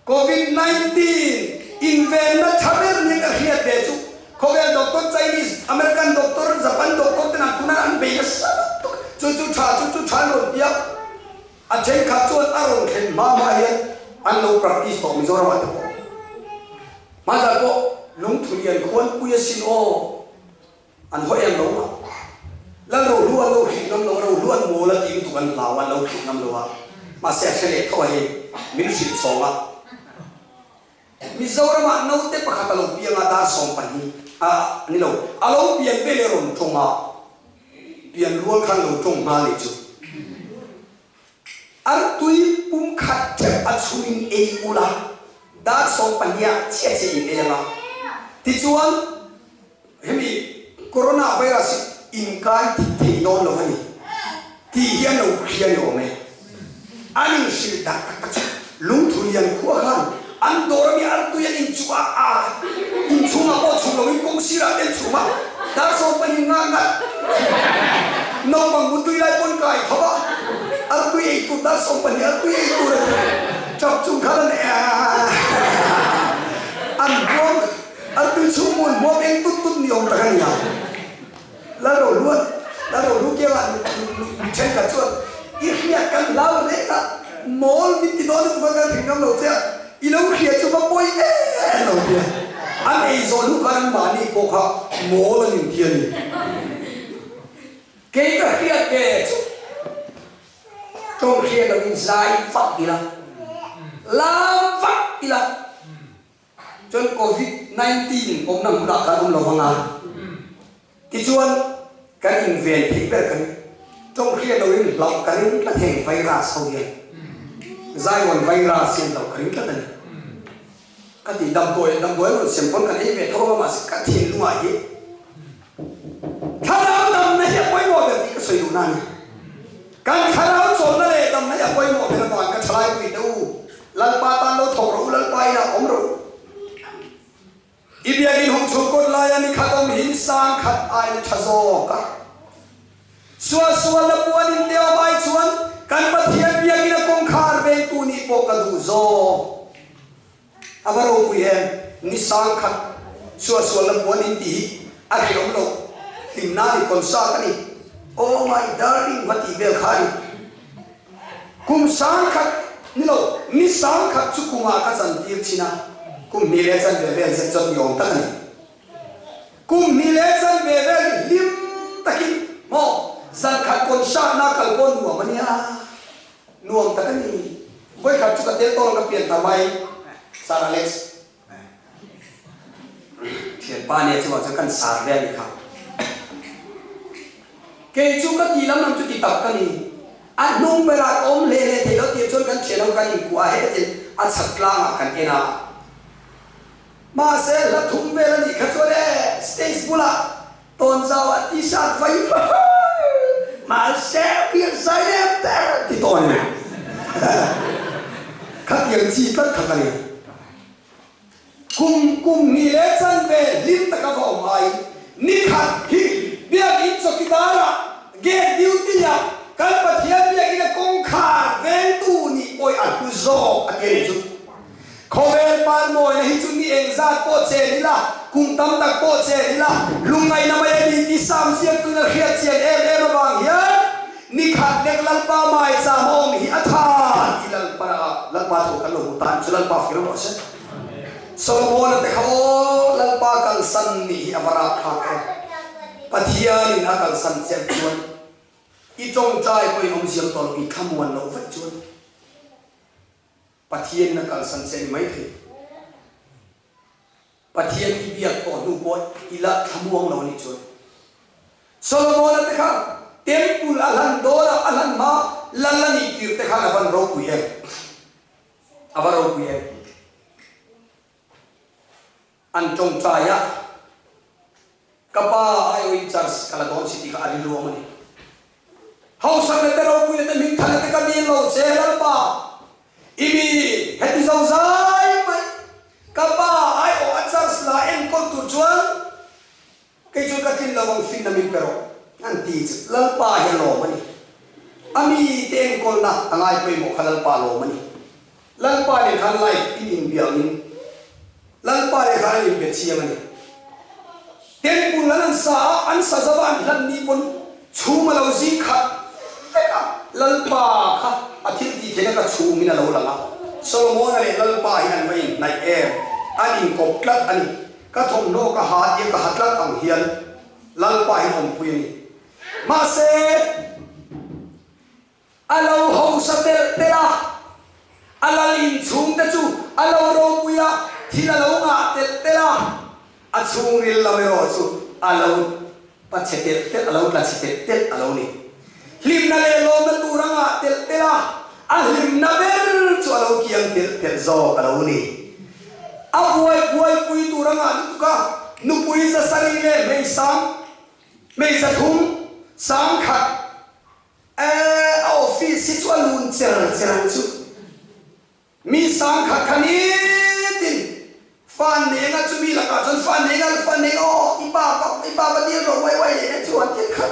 [SPEAKER 1] Covid 19 invenna tha ber nia ka hriat ve chu khawvel doctor Chinese, American doctor, Japan doctor ten an tunah an bei nasa lutuk chu chu tha chu chu tha an rawn ti a, a thenkhat chuan a rawn thlen hma hma hian an lo practice tawh Mizoram ah te pawh hmanzan pawh lungthu lian khuanpui asin aw. An haw em lo a, Lal Rohlu an lo hrih ngam lo a, Rohlu an mawl a tih lutuk an hlau a, an lo hrih ngam lo a, mahse a hre leh tho a hei min hrilh chhawng a. Mizoramah naute pakhat a lo piang a, dar 12 a ni lo, a lo pian vel e rawn tawng a, pian rual khan lo tawng nghal nih chu. Artui pum khat theuh a chhungin ei ula, dar 12 ah chiah chiah in ei anga. Tichuan, hemi Corona virus hi inkai thih thei dawn lo a ni tih hi an lo hria ni awm e. An inhrilh dak tak tak chu lungthu lian khua khan an dawr ami artui an inchuh a, a inchhungah pawh chhum loin kawng sirah te an chhum a, dar 12 ngah ngat naupang mutui lai pawn kai tho a, artui ei tur dar 12 artui ei tur a ti tap chung khan an an hmuam artui chhung hmun hmuam eng tut tut ni awm tak a ni a. Lalrohluan, Lalrohlu kiangah mi thenkhat chuan i hriat kan hlau reng a, mawl min ti dawn lutuk a kan hring ngam lo che a, i lo hria chu va pawi em lo tia. An ei zawh hnu khan an mahni pawh kha mawl an inti a ni. Kei ka hriat ve chu tawng hriat loin zai vak ila, lam vak ila chuan Covid 19 awmna hmunah kan awm lo vang a, tichuan kan inven theih ber ka ring. Tawng hriat loin hlauh ka ring tlat heng virus ho hian Zion virus hian hlauh ka ring tlat a ni. Ka ti damdawi damdawi rawn sem pawn kan ei ve tho a mahse ka thinlungah hi thlarau damna hi a pawimawh ber tih ka sawi duhna a ni. Kan thlarau chawlhna leh damna hi a pawimawh ber avang ka thalai pui te u, Lalpa tan lo thawk rawh u, Lalpa inah awm rawh u. I biakin hung chhung kawt laia ni khat awm hi ni sang khat aina tha zawk a. Sualsualna puan in te awm ai chuan kan Pathian biakin a kawngkhar vengtu nih pawh ka duh zawk. A va ropui em? Ni sang khat sualsualna puan in tih hi a hrehawm loh. Hlimna ni concert a ni. Oh my darling va tih vel kha a ni. Kum sang khat ni lo, ni sang khat chu kumah ka chantir chin a, kum hnih leh chanve vel zet chuan ni awm tak a ni. Kum hnih leh chanve vel hi hlim takin maw zan khat concert-na kal pawh nuam a nia, nuam tak a ni. Vawikhat chu ka tel tawng ka pian ta mai, Sir Alex. Thianpa nia chungah chuan kan sar ve a ni kha. Kei chu ka ti lam lam chu ti tak ka ni. A hnung berah ka awm hle hle thei lo tih chuan kan thian ho kan inkuah a heta tin a chhak tlangah kan en a. Mahse hla thum vel a nih kha chuan e stage bulah tawnzau ah t-shirt vai mahse pian zai lem ter ti tawh a ni. Khatiang chi tlat kha ka ni. Kum kum hnih leh chanve hlim taka va awm aiin ni khat hi Biakinn chawkidar-ah gate duty-ah kan Pathian Biakinn a kawngkhar vengtu nih pawhin a hlu zawk a ti a nih chu. Khawvel parmawina hi chu ni engzat pawh chen ila, kum tam tak pawh chen ila, lungngaihna mai a ni tih Sam ziaktuin a hriat chian em em avang hian ni khat lek Lalpa maicham a awm hi a tha tih Lalpa Lalpa thu kan lo hmu ta ni chu Lalpa fir rawh se. Solomona te kha aw Lalpa kalsan nih hi a va rapthlak em. Pathianin a kalsan chiah chuan i tawngtai pawhin awmziam tawh lo i thlamuan loh vaih chuan Pathianin a kalsan che a ni maithei. Pathian i biak tawh hnu pawh i la thlamuang lo a nih chuan. Solomona te kha temple a hlan dawn a, a hlan hma lal a nih tir te khan a van ropui em? A va ropui em? An tawngtai a, Ka pa aiawh in charge ka la dawn si tih kha a rilru awm a ni. Hausak te ropuina te hmingthana te ka dil lo che Lalpa, i mi heti zo zai mai ka pa aiawh a charge la enkawl tur chuan kei chuan ka tlin lo ang finna min pe rawh an ti chu Lalpa hi a lawm a ni. A mi te enkawlna a ngai pawimawh kha Lalpa a lawm a ni. Lalpa nen khan live in inbiangin Lalpa nen khan an inbe chiang a ni. Temple an an sa a, an sa zova an hlan ni pawn chhum a lo zing khat vek a, Lalpa kha a thil tih theihna kha chhumin a lo lang a. Solomona leh Lalpa hi an va inhnaih em, an inkawp tlat a ni. Ka thawmhnaw ka ha tia ka ha tlat ang hian Lalpa hi awmpui a ni. Mahse. A lo hausa telh telh a, a lal inchhung te chu a lo ropui a, thil a lo ngah telh telh a, a chhungril lam erawh chu a lo pachhe telh telh, a lo tlachhe telh telh a lo ni. Hlimna leh lawmna tur a ngah telh telh a, a hlimna ber chu a lo kiang telh telh zawk a lo ni. A buai buaipui tur a ngah lutuk a, nupui zasarih leh hmeisang, hmeizathum, sangkhat, Eh, a office hi chu a lun cher cher ang chu. Mi sang khat kha nitin fan nei anga chumi lakah chuan fan nei nga fan nei aw i pa va i pa va dil rawh uai uai leh na chu an ti khat.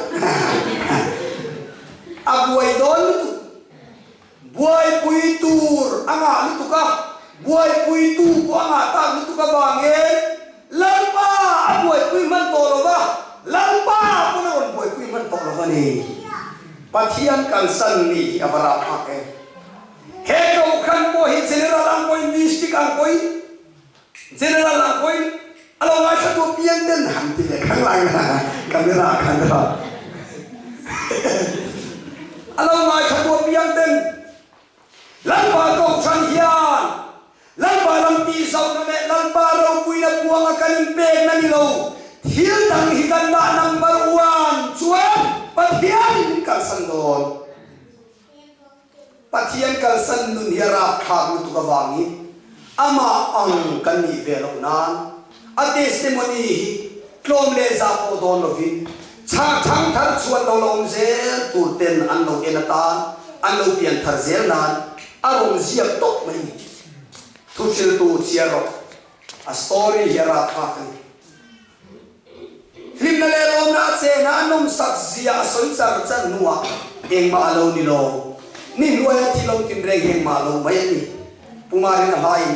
[SPEAKER 1] A buai dawn lutuk. Buaipui tur a ngah lutuk a, buaipuitu pawh a ngah tak lutuk avangin Lalpa a buaipui hman tawh lo va, Lalpa pawn a rawn buaipui hman tawh lo va ni. Pathian kalsan nih hi a va rapthlak em. He kohhran pawh hi General ang pawhin, District ang pawhin, General ang pawhin a lo ngaithla tu piang ten han ti leh khang lai na camera khan. anga kan inpekna ni lo, thil dang hi kan dah number one chuan Pathianin min kalsan dawn. Pathian kalsan nun hi a rapthlak lutuk avangin amah ang kan nih ve loh nan a testimony hi tlawm leh zah pawh dawn lovin chhak thang thar chhuat lo la awm zel tur ten an lo en atan an lo pian thar zel nan a rawn ziak tawp mai ni. Thuhriltu chhiar rawh. A story hi a rapthlak a ni. Hlimna leh lawmna a chena a nawmsak zia a sawi char char hnuah engmah a lo ni lo. Ni hnuaia thil awm tinreng hi engmah lo mai a ni. Pu Marin a hlain,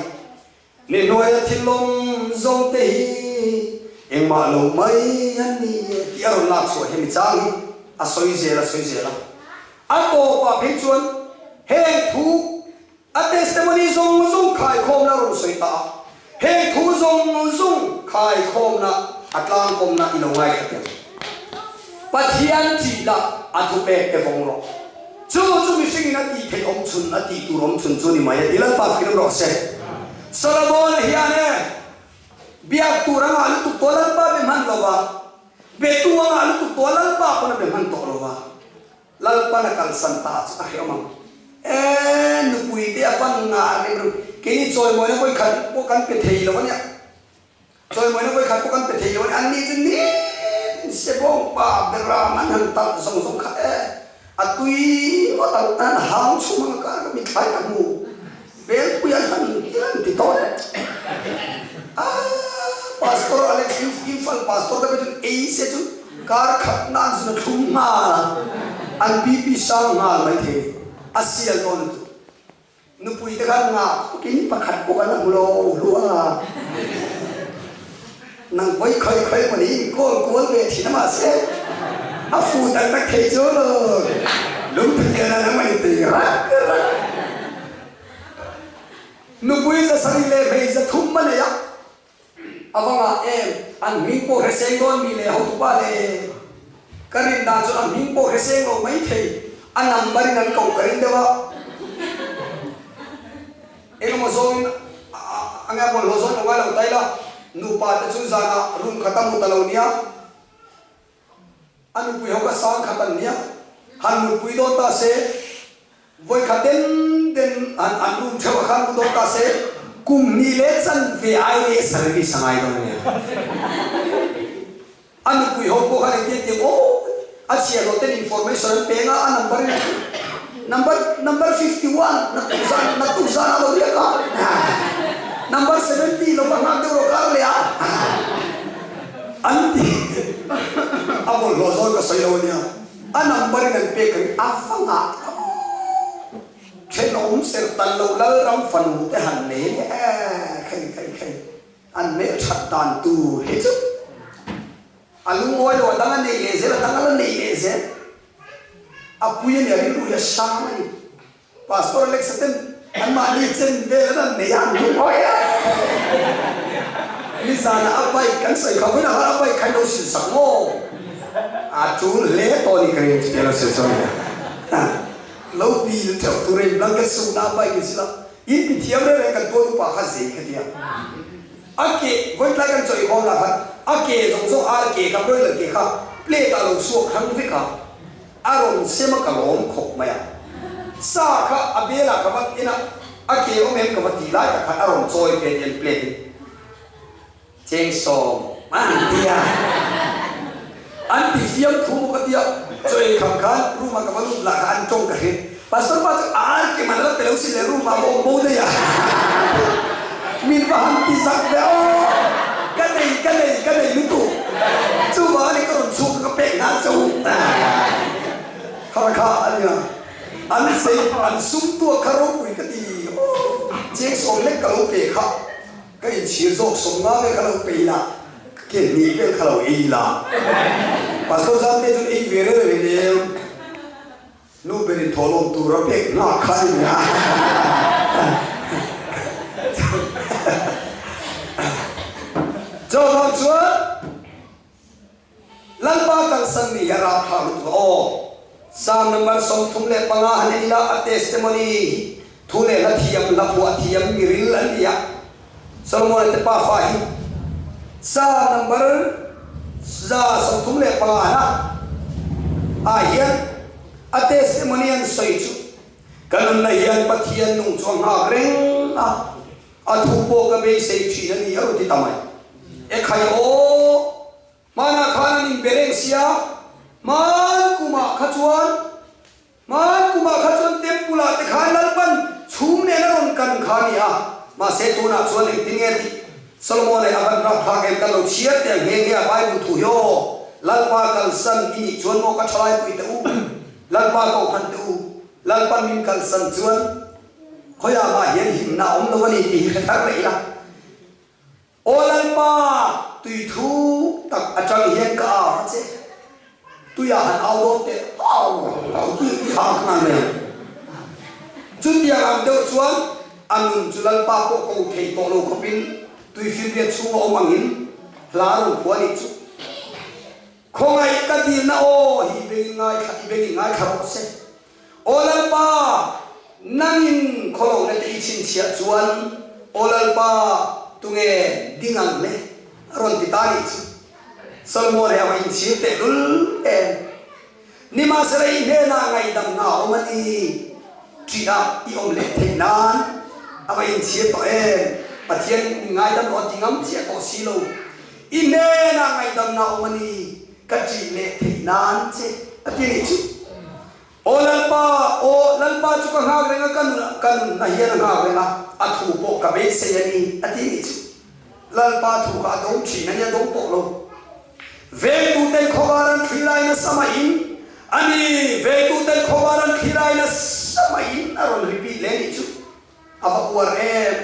[SPEAKER 1] Ni hnuaia thil awm zawngte hi engmah lo mai a ni e tih a rawn lak chhuah hemi chang hi a sawi zel a sawi zel a. A tawpah phei chuan heng thu A testimony zawng zawng khaikhawmna a rawn sawi ta a, heng thu zawng zawng khaikhawmna a tlangkawmna i lo ngaithla teh ang. Pathian tih lah a thupek te vawng rawh. Chu chu mihringin a tih theih awm chhun, a tih tur awm chhun chu ni mai a ti. Lalpa fiam rawh se. Solomon-a hian e, biak tur a ngah lutuk tawh Lalpa be hman lo va, betu a ngah lutuk tawh Lalpa pawn a be hman tawh lo va. Lalpan a kalsan ta chu a hreh awm ang. E, nupui te a pan ngah reng reng. Keini chawimawina vawi khat pawh kan pe thei lo a nia. Chawimawina vawi khat pawh kan pe thei lo a nia. Anni chu nitin sebawng pa beram an han talh zawng zawng kha e, a tui ngawt ang an hang chhum ang a kar ka mithlai ka hmu. Velpui an han han ti tawh e. A Pastor Alex Imphal Pastor te pawh chuan ei se chu kar khat nan zun a thlum nghal a, an BP sang nghal mai thei a ni. A sial dawn lutuk. Nupui te khan ngah pawhin pakhat pawh kan la hmu lo hlua. Nang pawi khawi khawi maw ni in kawl kual ve thin a mahse a fu tak tak thei chu lungthu lian a nang in ti rak rak. Nupui 700 leh hmei 300 a nei a, a va ngah em an hming pawh hre seng dawn mi le hotupa le ka rin dan chuan an hming pawh hre seng lo mai thei a number in an koh ka ring deuh a. Engemaw zawngin a nge a bawlhhlawh zawng lo ngai lo ta ila, nupa te chu zanah room khat a mu ta lo nia, a nupui ho kha sang khat an nia, han mutpui dawn ta se, vawikhat den den han an room theuh ah khan mu dawn ta se, kum hnih leh chanve ai leh service a ngai dawn a nia. A nupui ho pawh khan engtin tiang aw a chhiar loh ten information an peng a, a number in number number 51 naktuk zan naktuk zan ah lo riak a, number 70 lo va nghak deuh rawh kar leh a an ti a bawlhhlawh zawn ka sawi lo ania a number in an pek ang a va nghah thenawm serh tan lo Lalram fanu te han nei ania e khei khei khei. An hmel that dan tur hi chu a lungawi lo, a dang a nei leh zel, a dang a la nei leh zel. A pui a nia, rilru hi a sang a ni. Pastor Alex-a ten anmahni chen vel an han nei a, an lungawi e. Nizanah a bike kan sawi kha vawiinah khan a bike kha i lo sil sak maw? A tul hle tawh a ni ka ring chuti a lo sil chuan nia. Lo bil theuh tur a in blanket suhna a bike in sil a. In ti thiam reng reng kan tual upa kha zei kha tia. A ke vawitlai kan chawi khawm lah khan a ke zawng zawng ar ke kha broiler ke kha plate ah lo suak hrang vek a, a rawn sem a ka lawm khawp mai a. Sa kha a bel ah ka va en a, a ke awm em ka va ti lai tak khan a rawn chawi ve tel plate in. Chengsawm an ti a, an ti fiam thu maw ka ti a, chaw ei kham khan room ah ka va lut lah kha an tawng ka hre, Pastor pa chu ar ke man la pe lo si le room ah va awm bo daih a, min va han ti zak ve aw, ka nei ka nei ka nei lutuk, chuvang a ni ka rawn chhuak ka pek nghal che u, kha kha a nia, an sei an sum tuak kha ropui ka ti aw, chengsawm lek ka lo pe kha. Ka inchhir zawk 50 vel kha lo pe ila, ke hnih vel kha lo ei ila. Pastor Zante chuan ei ve reng reng em? Nu berin thawhlawm tur a pek nghak kha a ni a. Chuvang chuan Lalpa kalsan ni hi a rapthlak lutuk a aw. Psalm number 35 han en ila a testimony hi thu leh hla thiam, hla phuah thiam, miril an ni a. Solomon-a te pafa hi. Psalm number 135 na ah hian a testimony an sawi chu, Ka nunna hian Pathian nung chu a nghak reng a, a thu pawh ka beisei thin a ni a rawn ti ta mai. E khai aw! Hmanah khan an inbe reng sia, hman kumah kha chuan, hman kumah kha chuan temple ah te khan Lalpan chhum nen a rawn kan kha a ni a, mahse tunah chuan engtin nge tih Solomon leh a van rapthlak em kan lo chhiar teh ang nghe nghe a Bible thu hi aw, Lalpa kalsan i nih chuan maw ka thalaipui teh u, Lalpa kohhran teh u, Lalpan min kalsan chuan khawiah mah hian himna a awm lo a ni tih hi hre thar leh ila. Aw Lalpa, tui thu tak atang hian ka au a che. Tuiah han au dawn teh au au tui i hang nghal mai ang. Chutiang ang deuh chuan a nun chu Lalpa pawh ko thei tawh lo khawpin tui finriat chhunga awm angin hla rawn khua nih chu. Khawngaih ka dilna aw hi i bengin ngaithla i bengin ngaithla rawh se. Aw Lalpa, nangin khawlohna te i chhinchhiah chuan, Aw Lalpa, tunge ding ang le? A rawn ti ta nih chu. Solomon he a va inchhir tehlul em! Nimahsela i hnenah ngaihdamna a awm a ni, ṭih-ah i awm leh theih nan a va inchhir tawh em? Pathian min ngaidam rawh a ti ngam chiah tawh si lo. I hnenah ngaihdamna a awm a ni, ka ṭih leh theih nan che, a ti nih chu. Aw Lalpa, aw Lalpa chu ka nghak reng a, ka nun ka nunna hian a nghak reng a, a thu pawh ka beisei a ni, a ti nih chu. Lalpa thu kha a do ṭhin a ni, a do tawh lo. Vengtuten khawvar an thli lai nasa maiin, a ni, vengtuten khawvar an thli lai nasa maiin a rawn repeat leh nih chu. A va uar em!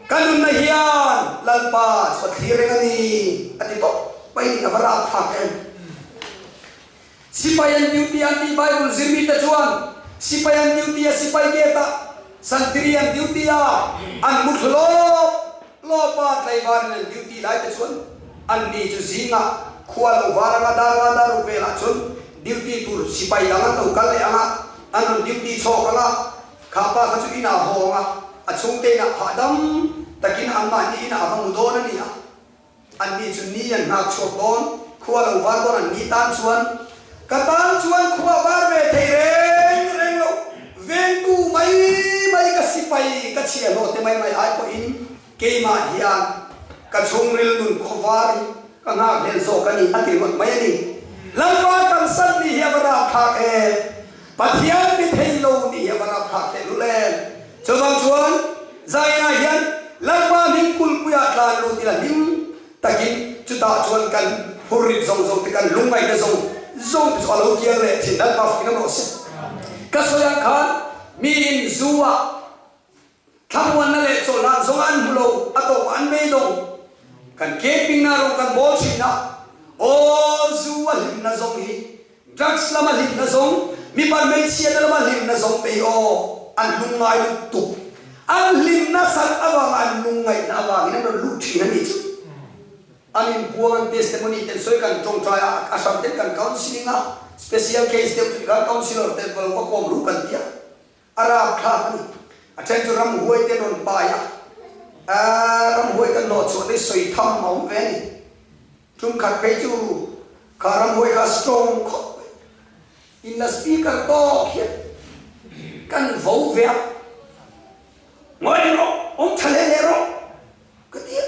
[SPEAKER 1] Ka nunna hian Lalpa chu a thlir reng a ni, a ti tawp mai ni, a va rapthlak em! Sipai an duty an tih Bible zirmite chuan sipai an duty a sipai gate ah santiri an duty a an mu thlu lawp lawp a tlaivarin an duty lai te chuan an ni chu zingah khua lo var anga dar nga dar ruk velah chuan duty tur sipai dang an lo kal leh anga an rawn duty chhawk anga kha pa kha chu inah haw anga a chhungte inah hahdam takin anmahni inah a va mu dawn a ni a. Anni chu ni an nghak chhuak dawn, khua lo var dawn an ni tan chuan ka tan chuan khua var ve thei reng reng lo, vengtu mai mai ka sipai ka chhiahhlawh te mai mai ai pawhin keimah hian ka chhungril nun khaw var hi ka nghak hlel zawk a ni a ti ringawt mai a ni. Lalpa kalsan ni hi a va rapthlak em! Pathian ti thei lo ni hi a va rapthlak tehlul em! Chuvang chuan Zaina hian Lalpa hming kulhpuiah tlan lut ila hlim takin chutah chuan kan phurrit zawng zawng te kan lungngaihna zawng zawng te chu a lo kiang leh thin Lalpa fuih ngam rawh se. Ka sawi ang khan miin zu ah thlamuanna leh chawlhlan zawng an hmu lo a tawpah an beidawng kan camping-na rawng kan bawl thin a aw zu a hlimna zawng hi Drugs lama hlimna zawng, mipa hmeichhiatna lama hlimna zawng te hi aw, an lungngai lutuk. An hlimna sat avanga an lungngaihna avangin an rawn lut thin a nih chu. An inpuang, an testimony ten sawi kan tawngtai a, a hran ten kan counselling a, special case deuh chu tikhan counsellor te va lo va kawm ru kan ti a, a rapthlak a ni. A then chu ramhuai te an rawn pai a, ramhuai kan hlawhchhuah te sawi tham a awm ve a ni. Tum khat phei chu kha ramhuai kha strong khawp mai. In la speaker tawk hian kan vo ve a, Ngawi rawh, awm tha hle hle rawh ka ti a.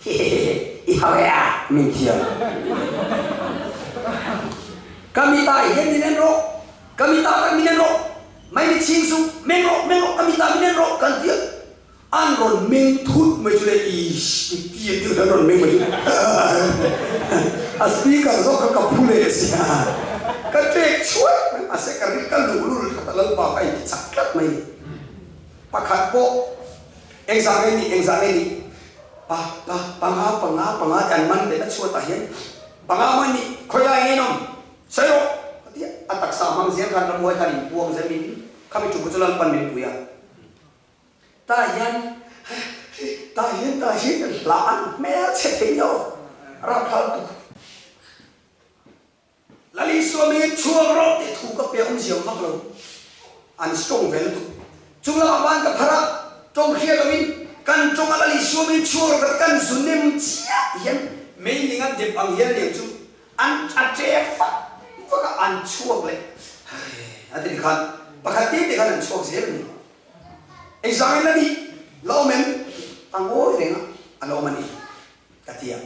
[SPEAKER 1] Hehehe, i hau e a, min thiam. Ka mitah hian min en rawh, ka mitah tak min en rawh, mai mi chhing suh, meng rawh, meng rawh, ka mitah min en rawh kan ti a. An rawn meng thut mai chu le ish ti tir deuh hian an rawn meng mai chu a speaker zawk kha ka phu leh sia ka ṭek chhuat mai mahse ka ri ka luhlul khat a lalpa ka inti chak tlat mai ni pakhat pawh engzah nge nih engzah nge nih pa pa panga panga panga te an man bet a chhuatah hian panga mawi nih khawi lai nge in awm sawi rawh ka ti a a taksa hmang zel khan ramhuai khan inpuang zel min khami ṭum kha chu lalpan min pui a. Tah hian tah hian tah hian hla an hmel chhe thei lo rapthal tuk. Lal Isua mingin chhuak rawh tih thu ka pe awmzia awm vak lo. An strong ve lutuk. Chung lamah van ka phar a, tawng hriat loin. Kan tawng a lal Isua min chhuak rawh kan zu nem chiah hian mei ning a dep ang hian aniang chu an a ṭe fak fak a an chhuak leh a ti khan pakhat te te khan an chhuak zel a ni. Engzangin a nih la awm em? A ngawi reng a, a la awm a ni ka ti a.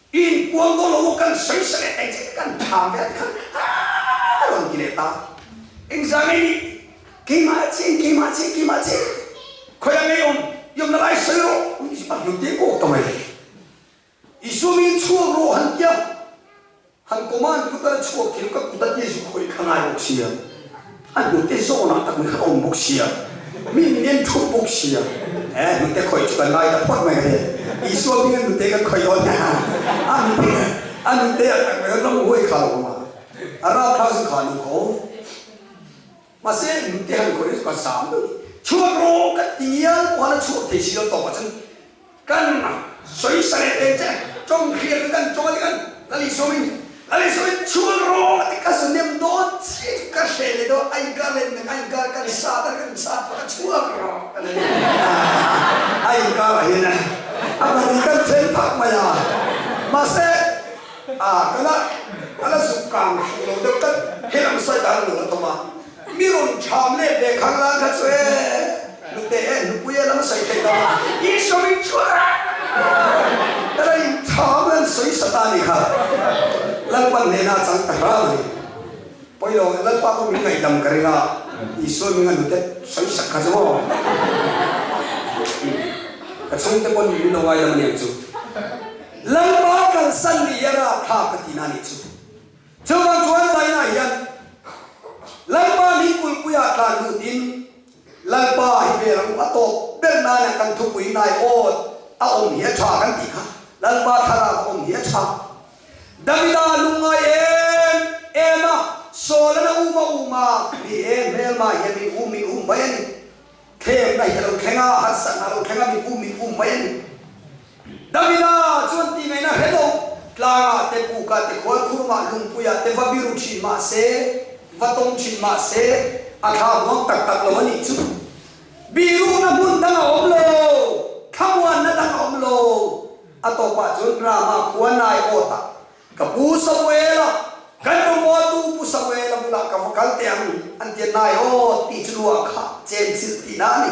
[SPEAKER 1] I inkuang dawn lo maw kan sawi sa leh eng che kan tham vel khan a rawn ti leh ta. Engzah nge nih? Keimah chiah keimah chiah keimah chiah khawiah nge i awm? I awmna lai sawi rawh a hnute kawk ta mai. Isua min chhuak rawh han tia han command lut a chhuak thei lo ka kut a tia zu khawih kha ngai bawk sia. A hnute zawnah tak mai khan a awm bawk sia, mi min en thup bawk sia. He hnute khawih chu kan lai ta phawt mai ka ti. Isua hming a hnute kan khawih dawn nia. A hnute a hnute ah tak mai khan ram huai kha lo awm a. A ralthla chu kha nu ko. Mahse hnute han khawih chu ka zam deuh ni. Chhuak rawh ka ti ngial pawh khan a chhuak thei si lo tawpah chuan Kan sawi sa leh teh che, tawng hriat kan tawng a ti kan Lal Isua min Lal Isua min chhuak rawh a ti ka zu nem dawn chiah chu ka hreh leh dawn a inkar leh nek a inkar kan sat a kan sat phah a chhuak rawh kan ti a inkar ah hian a pahnih kan then phak mai a mahse a ka la ka la zuk kang fuh lo deuh tlat helam side ah an lo la tawm a. Mi rawn ṭham leh ve khang lan kha chu e, nute e, nupui e lam a sawi theih lo a, i sawi chuan ka la in ṭham lan sawi sa ta ni kha, Lalpan hnena a chang ta hram a ni. Pawi lo, Lalpa pawh min ngaihdam ka ring a, Isua hminga nute sawi sak kha chu maw? Ka chhungte pawn min lo ngaidam a niang chu. Lalpa kalsan ni hi a rapthlak ka tihna a nih chu. Chuvang chuan Zaina hian Lalpa min kulhpuiah tlan lutin Lalpa hi vel ang a tawp ber nana kan thupui nai awt a awm hi a tha kan tih kha Lalpa thlarau a awm hi a tha. Davida lungngai em em a Saul an a um a um a ni e hmelma hian min um min um mai a ni. Thlemna hi a lo thleng a, harsatna a lo thleng a, min um min um mai a ni. Davida chuan tih ngaihna hre lo, tlangah te, pukah te, khualkhurumah, lungpuiah te va biru thin mah se, va tawng thin mah se, a thla huang tak tak lo a nih chu. Biruhna hmun dang a awm lo, thlamuanna dang a awm lo. A tawpah chuan Rama khua Naiawtah Ka pu Samuela, kan rawngbawltu pu Samuela bulah ka va kal teh ang, an ti a, Nai aw, tih chu luah kha chen chilh tihna a ni.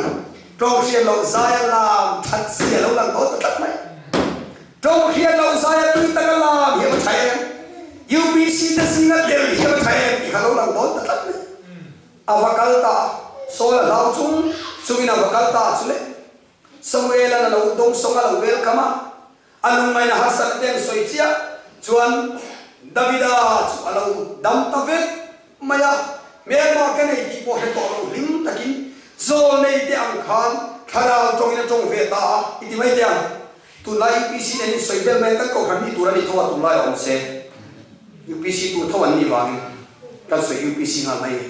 [SPEAKER 1] Tawng hriat loh zaia lam that si a lo lang dawn ta tlat mai. Tawng hriat loh zaia tui taka lam hi a va tha em? UPC te zinga tel hi a va tha em tih kha a lo lang dawn ta tlat mai. A va kal ta, Saul a hlau chung chungin a va kal ta chu le. Samuela'n a lo dawngsawng a lo welcome a, A lungngaihna harsatna te an sawi chiah chuan Davida chu a lo dam ta vek mai a, hmelma ka nei tih pawh hre tawh lo hlim takin zawl nei te ang khan thlarau tawngin a tawng ve ta a, i ti mai teh ang. Tunlai UPC nen in sawi vel mai a, kan kohhran mi tur a ni tho a, tunlai a awm se UPC tur tho an nih vangin kan sawi UPC nghal mai.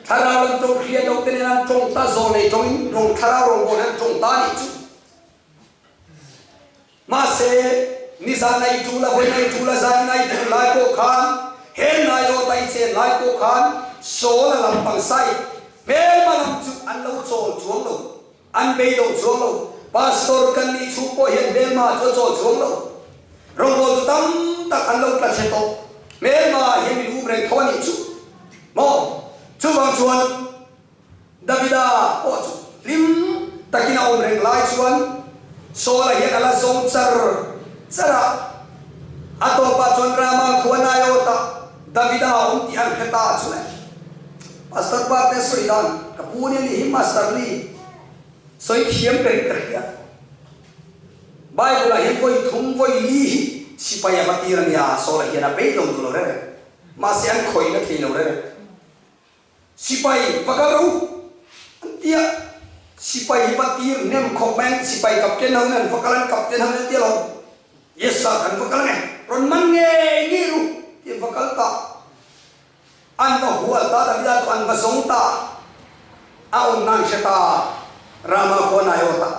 [SPEAKER 1] Thlarau lam tawng hriat lo te nen an tawng ta zawl nei tawngin rawng thlarau rawngbawl hi an tawng ta nih chu. Mahse, nizan a i tul a, vawiin a i tul a, zanin a i tul lai pawh khan, he naiawt a i chen lai pawh khan Saul a lampang sai hmelma lam chu an lo chawl chuang lo, an bei lo chuang lo. Pastor kan nih chhung pawh hian hmelma chu a chawl chuang lo. Rawngbawl chu tam tak an lo tla chhe tawh. Hmelma hian min um reng tho a nih chu maw? Chuvang chuan Davida pawh chu hlim takin a awm reng lai chuan Saul-a hian a la zawng char char a. A tawpah chuan Rama khua Naiawtah Davida a awm tih an hre ta chu le. Pastor pa te sawi dan ka pu nia nih hi Master Lee sawi thiam ber in ka hria. Bible ah hian vawi thum vawi li hi sipai a va tir a nia, Saul-a hian a bei lo duh lo reng reng. Mahse an khawih na thei lo reng reng. Sipai va kal rawh u an ti a, sipai hi va tir hnem khawp mai an sipai captain ho in an va kal an captain ho in an ti alawm. Yes sir kan va kal ange, rawn man ngei ngei ru ti an va kal ta. An va hual ta, Davida chu an va zawng ta, a awmna an hre ta, Rama khua nai awt a,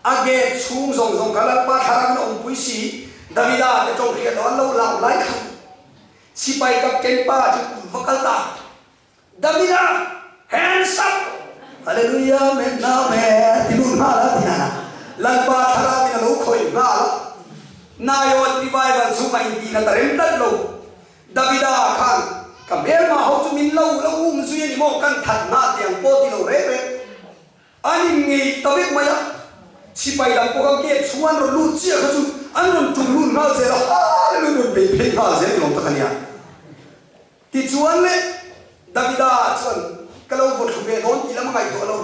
[SPEAKER 1] a gate chhung zawng zawng kha Lalpa thlarau in a awmpui si, Davida te tawng hriat lo an lo lam lai khan sipai captain pa chu va kal ta, Davida, hands up! Hallelujah Amen Amen ti lut nghal a ti a. Lalpa thlarau in a lo khawih nghal a. Naiawn revival chhungah intihna ta rem tlat lo. Davida khan, Ka hmelma ho chu min lo lo um zui a ni maw? Kan that hna tiang pawh ti lo reng reng. An inngei ta vek mai a. Sipai dang pawh kha gate chhung an rawn lut chiah kha chu an rawn tum lut nghal zel a, hallelujah rawn bei phei nghal zel ni awm tak a nia. Tichuan le, Davida chuan ka lo vaw thlu ve dawn tih lam a ngaihtuah lo.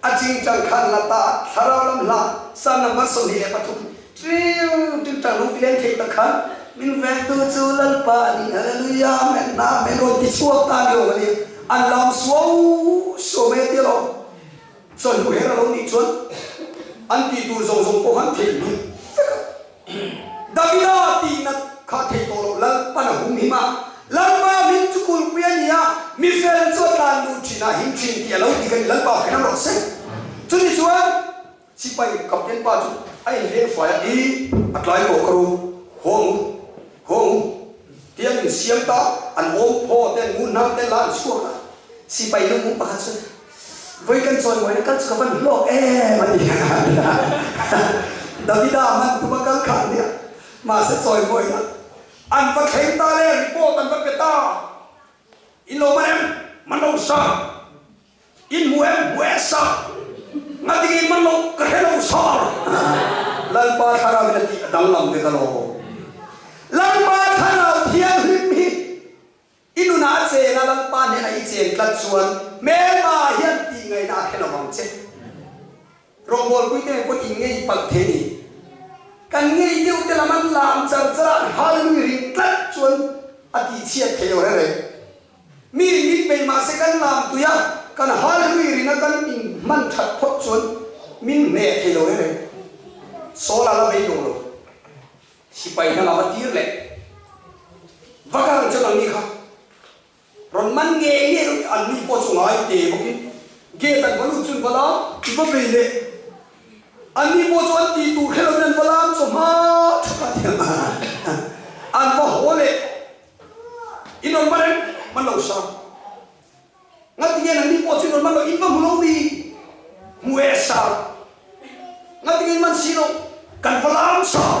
[SPEAKER 1] A chingchang khan la ta, thlarau lam hla, Psalm number 23, tiu tiu tang lung ti leng thei tak khan, Min vengtu chu Lalpa a ni, Hallelujah, Amen, Amen rawn ti chhuak ta ni awm a ni. An lam suau suau mai a tia lo. Chawlhnu her a lo nih chuan an tih tur zawng zawng pawh khan theih hmel vek a. Davida tihna kha theih tawh loh Lalpan a hum him a, Lalpa hming chu kulhpui a ni a, mi fel chu a tlan lut thin a, him thin tih a lo dik a ni, Lalpa hre rawh se. Chumi chuan sipai captain pa chu a inleng fai a, I a tlai tawh ka ru, haw ang u, haw ang u tia an insiam ta, an awm phaw te an ngun hnam te la an chhuak a, sipai lungmung pakhat chuan, Vawi kan chawimawi na kal chu ka van hlawk em a ti a. Davida man tuma kal kha an nia. Mahse chawimawi na an va thleng ta le, report an va pe ta. In lo man em? Man lo sa. In hmu em? Hmu e sa. Ngatinge in man lo? Ka hre lo sa. Lalpa thlarau in a tih a danglam vek alawm. Lalpa thlarau thianghlim hi I nunah a cheng a, Lalpa hnenah i cheng tlat chuan hmelma hian tih ngaihna a hre lo vang che. Rawngbawlpuite nen pawh in ngei palh thei a ni. Kan ngei deuh te lam an lam char char a, an hallelujah ring tlat chuan a tihchhiat thei lo reng reng. Mi in mit mei mah se kan lam tui a, kan hallelujah ring a kan in hman that phawt chuan min hneh thei lo reng reng. Saul-a la beidawng lo. Sipai hnam a va tir leh vak a rawn chuan anni kha rawn man ngei ngei rawh anni pawh chu ngai te bawkin gate an va lut chu an va lam i va bei leh anni pawh chu an tih tur hre lovin an va lam chawhma thaka thiam an va haw leh in rawn va reng man lo sang Ngatinge nangni pawh chu in rawn man lo, in va hmu lo mi? Hmu e sir. Ngatinge in man si lo, kan va lam sir.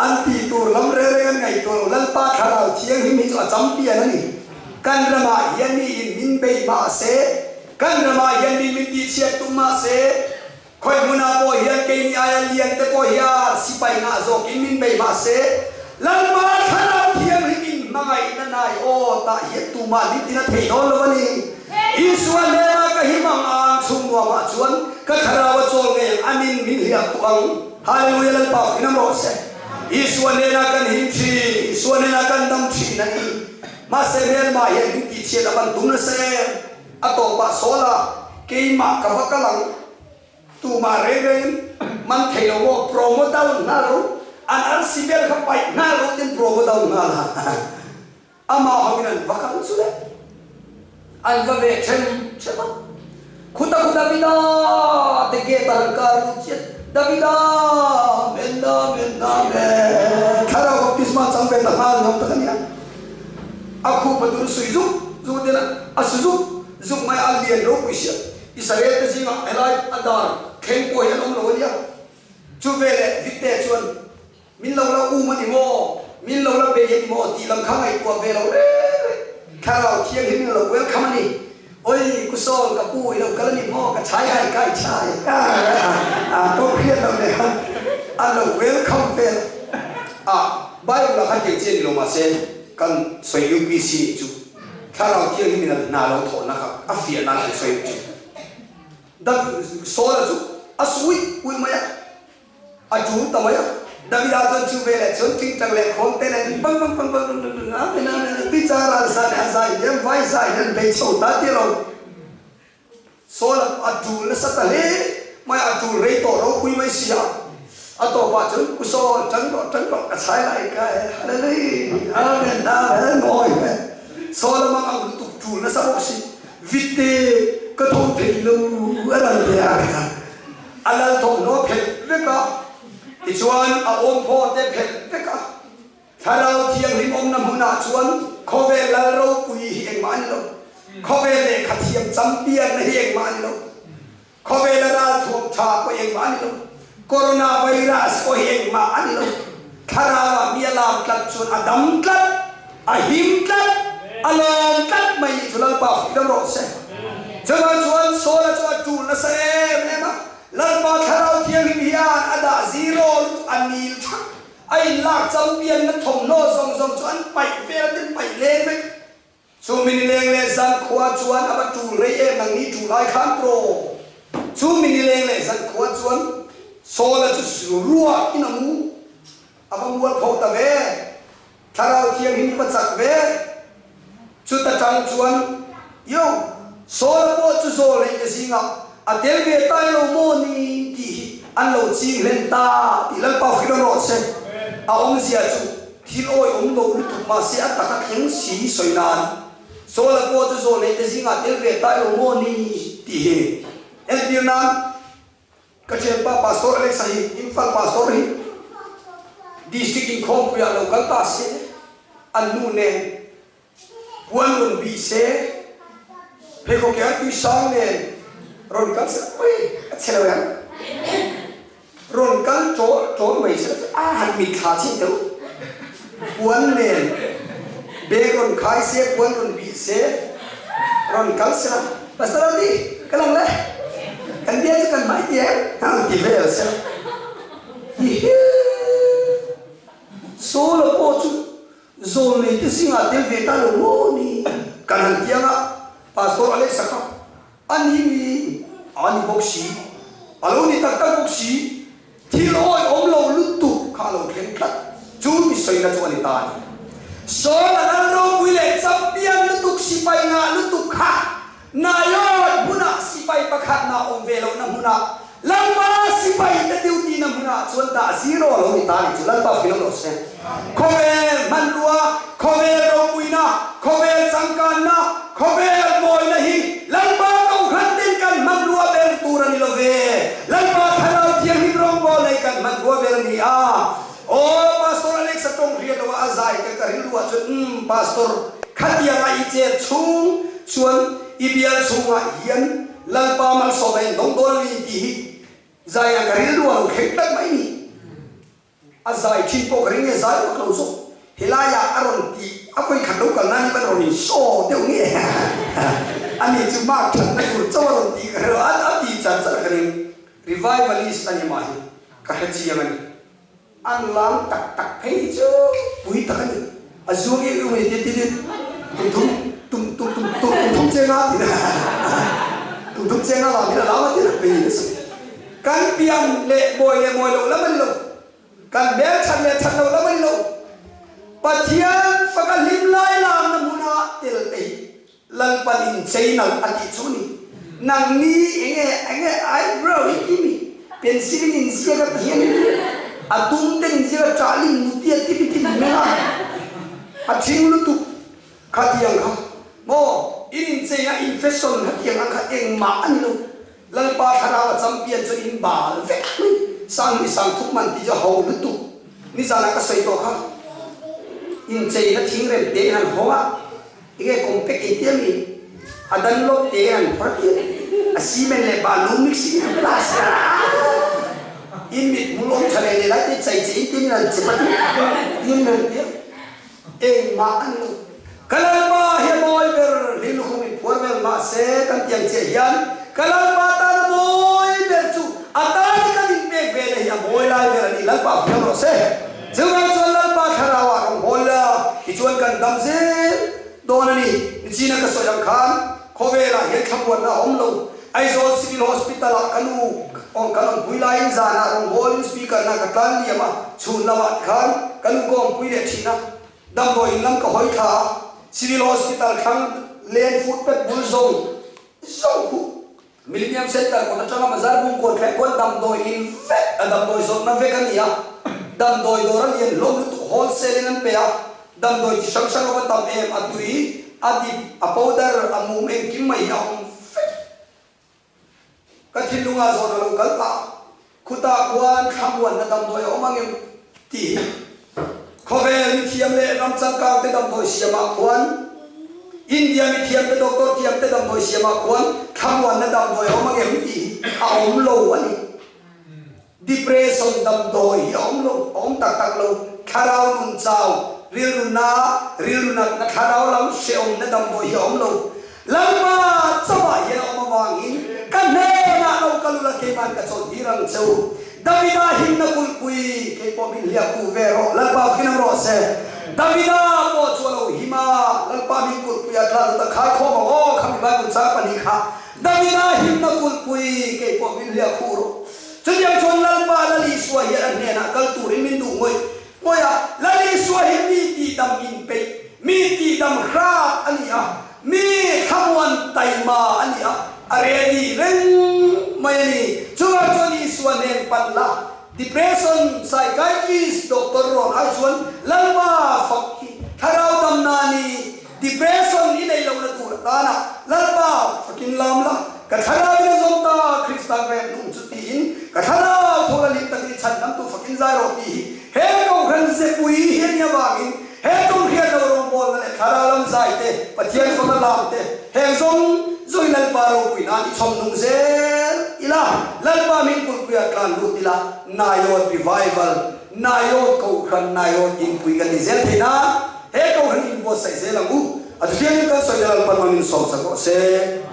[SPEAKER 1] An tih tur lam reng reng an ngaihtuah lo, Lalpa Thlarau Thianghlim hi chu a champion a ni. Kan ramah hian mi in min bei mah se, kan ramah hian mi min tihchhiat tum mah se, Khawi hmunah pawh hian keini aia lian te pawh hian sipai ngah zawkin min bei mah se, Lalpa Thlarau Thianghlim in hmangaihna nai aw tah hian tumah min tina thei dawn lo a ni. Isua hnenah ka him ang a ang chhung nuamah chuan ka Thlarau a chawl ngei ang, anin min hliah khuh ang. Hallelujah Lalpa fing am rawh se. Isua hnenah kan him thin, Isua hnenah kan dam thin a ni. Mahse hmelma hian min tihchhiat a van tum nasa em? A tawpah Saula, keimah ka va kal ang, tumah reng rengin man thei lo maw, promo down nghal ru, an arsi vel kha paih nghal ru tiin promo down nghal a, amah hoin an va kal chu le, an va ve ṭhem ṭhem a, khuta khu Davida te gate ah an kar lut chiah, Davida, Amen, Amen, Amen, thlarau baptisma chang ve ta nghal nuam tak a nia. A khup a dur sui zuk zuk tel a, a su zuk zuk mai a, a lian ropui sia. Israel te zingah helai a dar thleng pawh hi an awm lo a nia. Chu veleh Vitte chuan, Min lo la um a ni maw? Min lo la bei a ni maw? tih lam kha ngaihtuah ve lo reng reng. Thlarau Thianghlim in a lo welcome a ni. Oi, Ku Saul, ka pu i lo kal a ni maw? Ka chhai hai kai chhai. A tawng hriat loh nen a lo welcome vel a. Bible ah khan thei chi a ni lo mahse kan sawi UPC nih chu Thlarau Thianghlim in a hna lo thawhna kha a fiah nan kan sawi chu David Saul-a chu a su uih uih mai a, a tul ta mai a. Davida chuan chu veleh chuan tingtang leh khawn te nen bang bang bang bang bang bang amen amen tui char a zan a zai hian vai zai hian bei chho ta tir lo. Saul a tul nasa ta hle mai a, a tul rei tawh ropui mai si a, a tawpah chuan Pu Saul tan rawh tan rawh ka chhai lai ka e Hallelujah Amen Amen mawi ve Saul a mang ang lutuk tul nasa bawk si Vitte ka tho thei lo a ral ve a, a lal thawmhnaw phelh vek a, tichuan a awmphaw te phelh vek a. Thlarau Thianghlim awmna hmunah chuan khawvel lal ropui hi engmah a ni lo. Khawvel lehkha thiam champion na hi engmah a ni lo. Khawvela ralthuam tha pawh engmah a ni lo. Corona virus pawh hi engmah a ni lo. Thlarau ah mi a lam tlat chuan a dam tlat, a him tlat, a lawm tlat mai nih chu Lalpa fuih deuh rawh se. Chuvang chuan Saula chu a tul nasa em em a, Lalpa Thlarau Thianghlim hian a dah zero lutuk a nil thak, a inlak champion na thawmhnaw zawng zawng chu an paih vel a tin paih leng vek. Chu mi nileng leh zankhua chuan a va tul rei em nang ni tul ai khan tawh. Chu mi nileng leh zankhua chuan Saula chu ruahin a mu. A va mual pho ta ve. Thlarau Thianghlim hi va chak ve. Chuta tang chuan, Yo, Saula pawh chu zawl rei te zingah a tel ve tai lo maw ni tih hi an lo ching hlen ta tih Lalpa hrilh rawh se. A awmzia chu Thil awi awm lo lutuk mahse a tak a thleng si sawi nan Saula pawh chu zawl neih te zingah tel ve ta ilo maw ni tih hi entir nan ka thianpa Pastor Alexa hi Imphal Pastor hi District inkhawmpuiah lo kal ta se an nu nen Puan rawn bih se, pheikhawk ke tui sang nen rawn kal se ui a chhe lo em? Rawn kal ṭawl ṭawl mai se a han mitthla chhin deuh. Puan nen bag rawn khai se, puan rawn bih se, rawn kal se la, Pastor Andy, ka lang le, kan bia chu kan hmai ti em? A rawn ti vel se la, Hihi! Saula pawh chu Zawlnei te zingah tel ve ta lo maw ni? Kan han tiang a, Pastor Alexa kha a ni mi a ni bawk si, a lo ni tak tak bawk si, thil awi awm lo lutuk kha a lo thleng tlat, chu mi sawina chu a ni ta a ni. Saul a lal ropui leh champion lutuk sipai ngah lutuk kha Naioth hmunah sipai pakhat na awm ve lohna hmunah Lalpa sipai te duty na hmunah chuan dah zero a lo ni ta nih chu Lalpa filo rawh se. Khawvel hmanrua, khawvel ropuina, khawvel changkanna, khawvel mawina hi Lalpa kohhran ten kan hmanrua ber tur a ni lo ve. Lalpa Thlarau Thianghlim rawngbawl nei kan hmanrua ber a ni a. Aw Pastor Alex a tawng hriat lo a, a zai te ka rilru ah chuan umm Pastor khatianga i chet chhung chuan i bial chhungah hian Lalpa malsawm a en dawng dawn a ni tih hi zai ang ka rilru a lo thleng tlat mai ni. A zai thin pawh ka ring nge zai vak lo zawk helaiah a rawn tih a vawi khat lo kal nan hi van rawn in show deuh nge a ni chu mark thatna tur chauh a rawn tih ka hre lo a tih char char ka ring revivalist a ni mah hi ka hre chiang a ni. An lam tak tak phei hi chu pui tak a ni. A zuang em em a ni tia tin in tum thum tum tum tum tum tum thum chenga tiin tum thum chenga lam hi a lam a tia pei nasa. Kan pian leh mawi leh mawi loh lam a ni lo. Kan hmel that leh that loh lam a ni lo. Pathian faka hlim lai lamna hmuna tel te hi Lalpan in chei nalh a tih chu ni. Nang ni enge enge eyebrow hi ti mi pencil in in ziak a ti hian in a dum ten in ziak a chahling muti a ti mi ti mi meng a a thing lutuk kha tiang kha maw in in chei a in fashion kha tiang ang kha engmah a ni lo Lalpa thlarau a champion chuan in bal vek mai sang hi sang thuk man tih chu a ho lutuk nizanah ka sawi tawh kha in chei na thing rem te in han hawng a Enge compact ei tia mi? A dan lawk te an phawrh tir. A cement leh balu mix in an plaster a. In mit hmul awm tha leh leh lai te chai che in tin in an chep a tin an tia. Engmah a ni lo. Ka Lalpa hi a mawi ber hlim lukhum in phuar vel mahse kan tiang chiah hian ka Lalpa tan a mawi ber chu a tan kan inpek ve na hi a mawi lai ber a ni Lalpa hmu rawh se. Chuvang chuan Lalpa thlarau ah rawn hawl la, tichuan kan dam zel dawn a ni. Nichina ka sawi ang khan khawvelah hian thlamuanna a awm lo. Aizawl Civil Hospital ah ka nu kan awmpui laiin zanah rawn hawlin speaker na ka tlan liam a, chhun lamah tikhan ka nu ka awmpui leh thin a. Damdawi in lam ka hawi thla a, Civil Hospital thlang len footpath bul zawng zawng khuh Millennium Centre kawt atanga Mazar Bungkawn thleng khuan damdawi in vek a damdawi zawrhna vek a ni a, damdawi dawr a lian hlawm lutuk wholesale in an pe a, damdawi chi hrang hrang a va tam em, a tui, a dip, a powder, a mum engkim mai hi a awm vek. Ka thinlungah zawn a lo kal pah, khutah khuan thlamuanna damdawi a awm ang em tih hi khawvel mithiam leh ram changkangte damdawi siamah khuan. India mi thiamte doctor thiamte damdawi siamah khuan thlamuanna damdawi a awm ang em tih hi a awm lo a ni. Depression damdawi hi a awm lo, a awm tak tak lo. Thlarau nun chau, rilru na, rilru natna thlarau lam hrehawmna damdawi hi a awm lo. Lalpa chauhah hian a awm avangin ka hnenah lo kal ula keiman ka chawlh tir ang che u. Davida himna kulhpui kei pawh min hliah khuh ve rawh, Lalpa fin ang rawh se. Davida pawh chu a lo him a, Lalpa min kulhpui a tla lut a khai khawm ang aw, khami Bible chang pahnih kha. Davida himna kulhpui kei pawh min hliah khuh rawh. Chutiang chuan Lalpa Lal Isua hian a hnenah kal turin min duh ngawih ngawih a, Lal Isua hi mi tihdam inpeih, mi tihdam hrat a ni a, mi thlamuan taima a ni a, a ready reng mai a ni. Chuvang chuan Isua hnen pan la, depression psychiatrist doctor rawn ai chuan Lalpa fak hi thlarau damna a ni. Depression i neih lohna tur atana Lalpa fakin lam la, ka thlarau in a zawm ta, Krista grep nung chu tiin ka thlarau tho la lim takin i chhan lam tu fakin zai rawh tih hi he kohhran zepui hi a nih avangin he tum hriat loh rawngbawlna leh thlarau lam zai te, Pathian faka lam te, heng zawng zawng i Lalpa ropui nan i chhawm nung zel ila, Lalpa min kulhpuiah tlan lut ila, Naiawt Revival, Naiawt Kohhran, Naiawt Inpui kan ni zel thei nan. He kohhran in buatsaih zel ang u. A thiangin kan sawi te Lalpan hmangin sawmsak rawh se.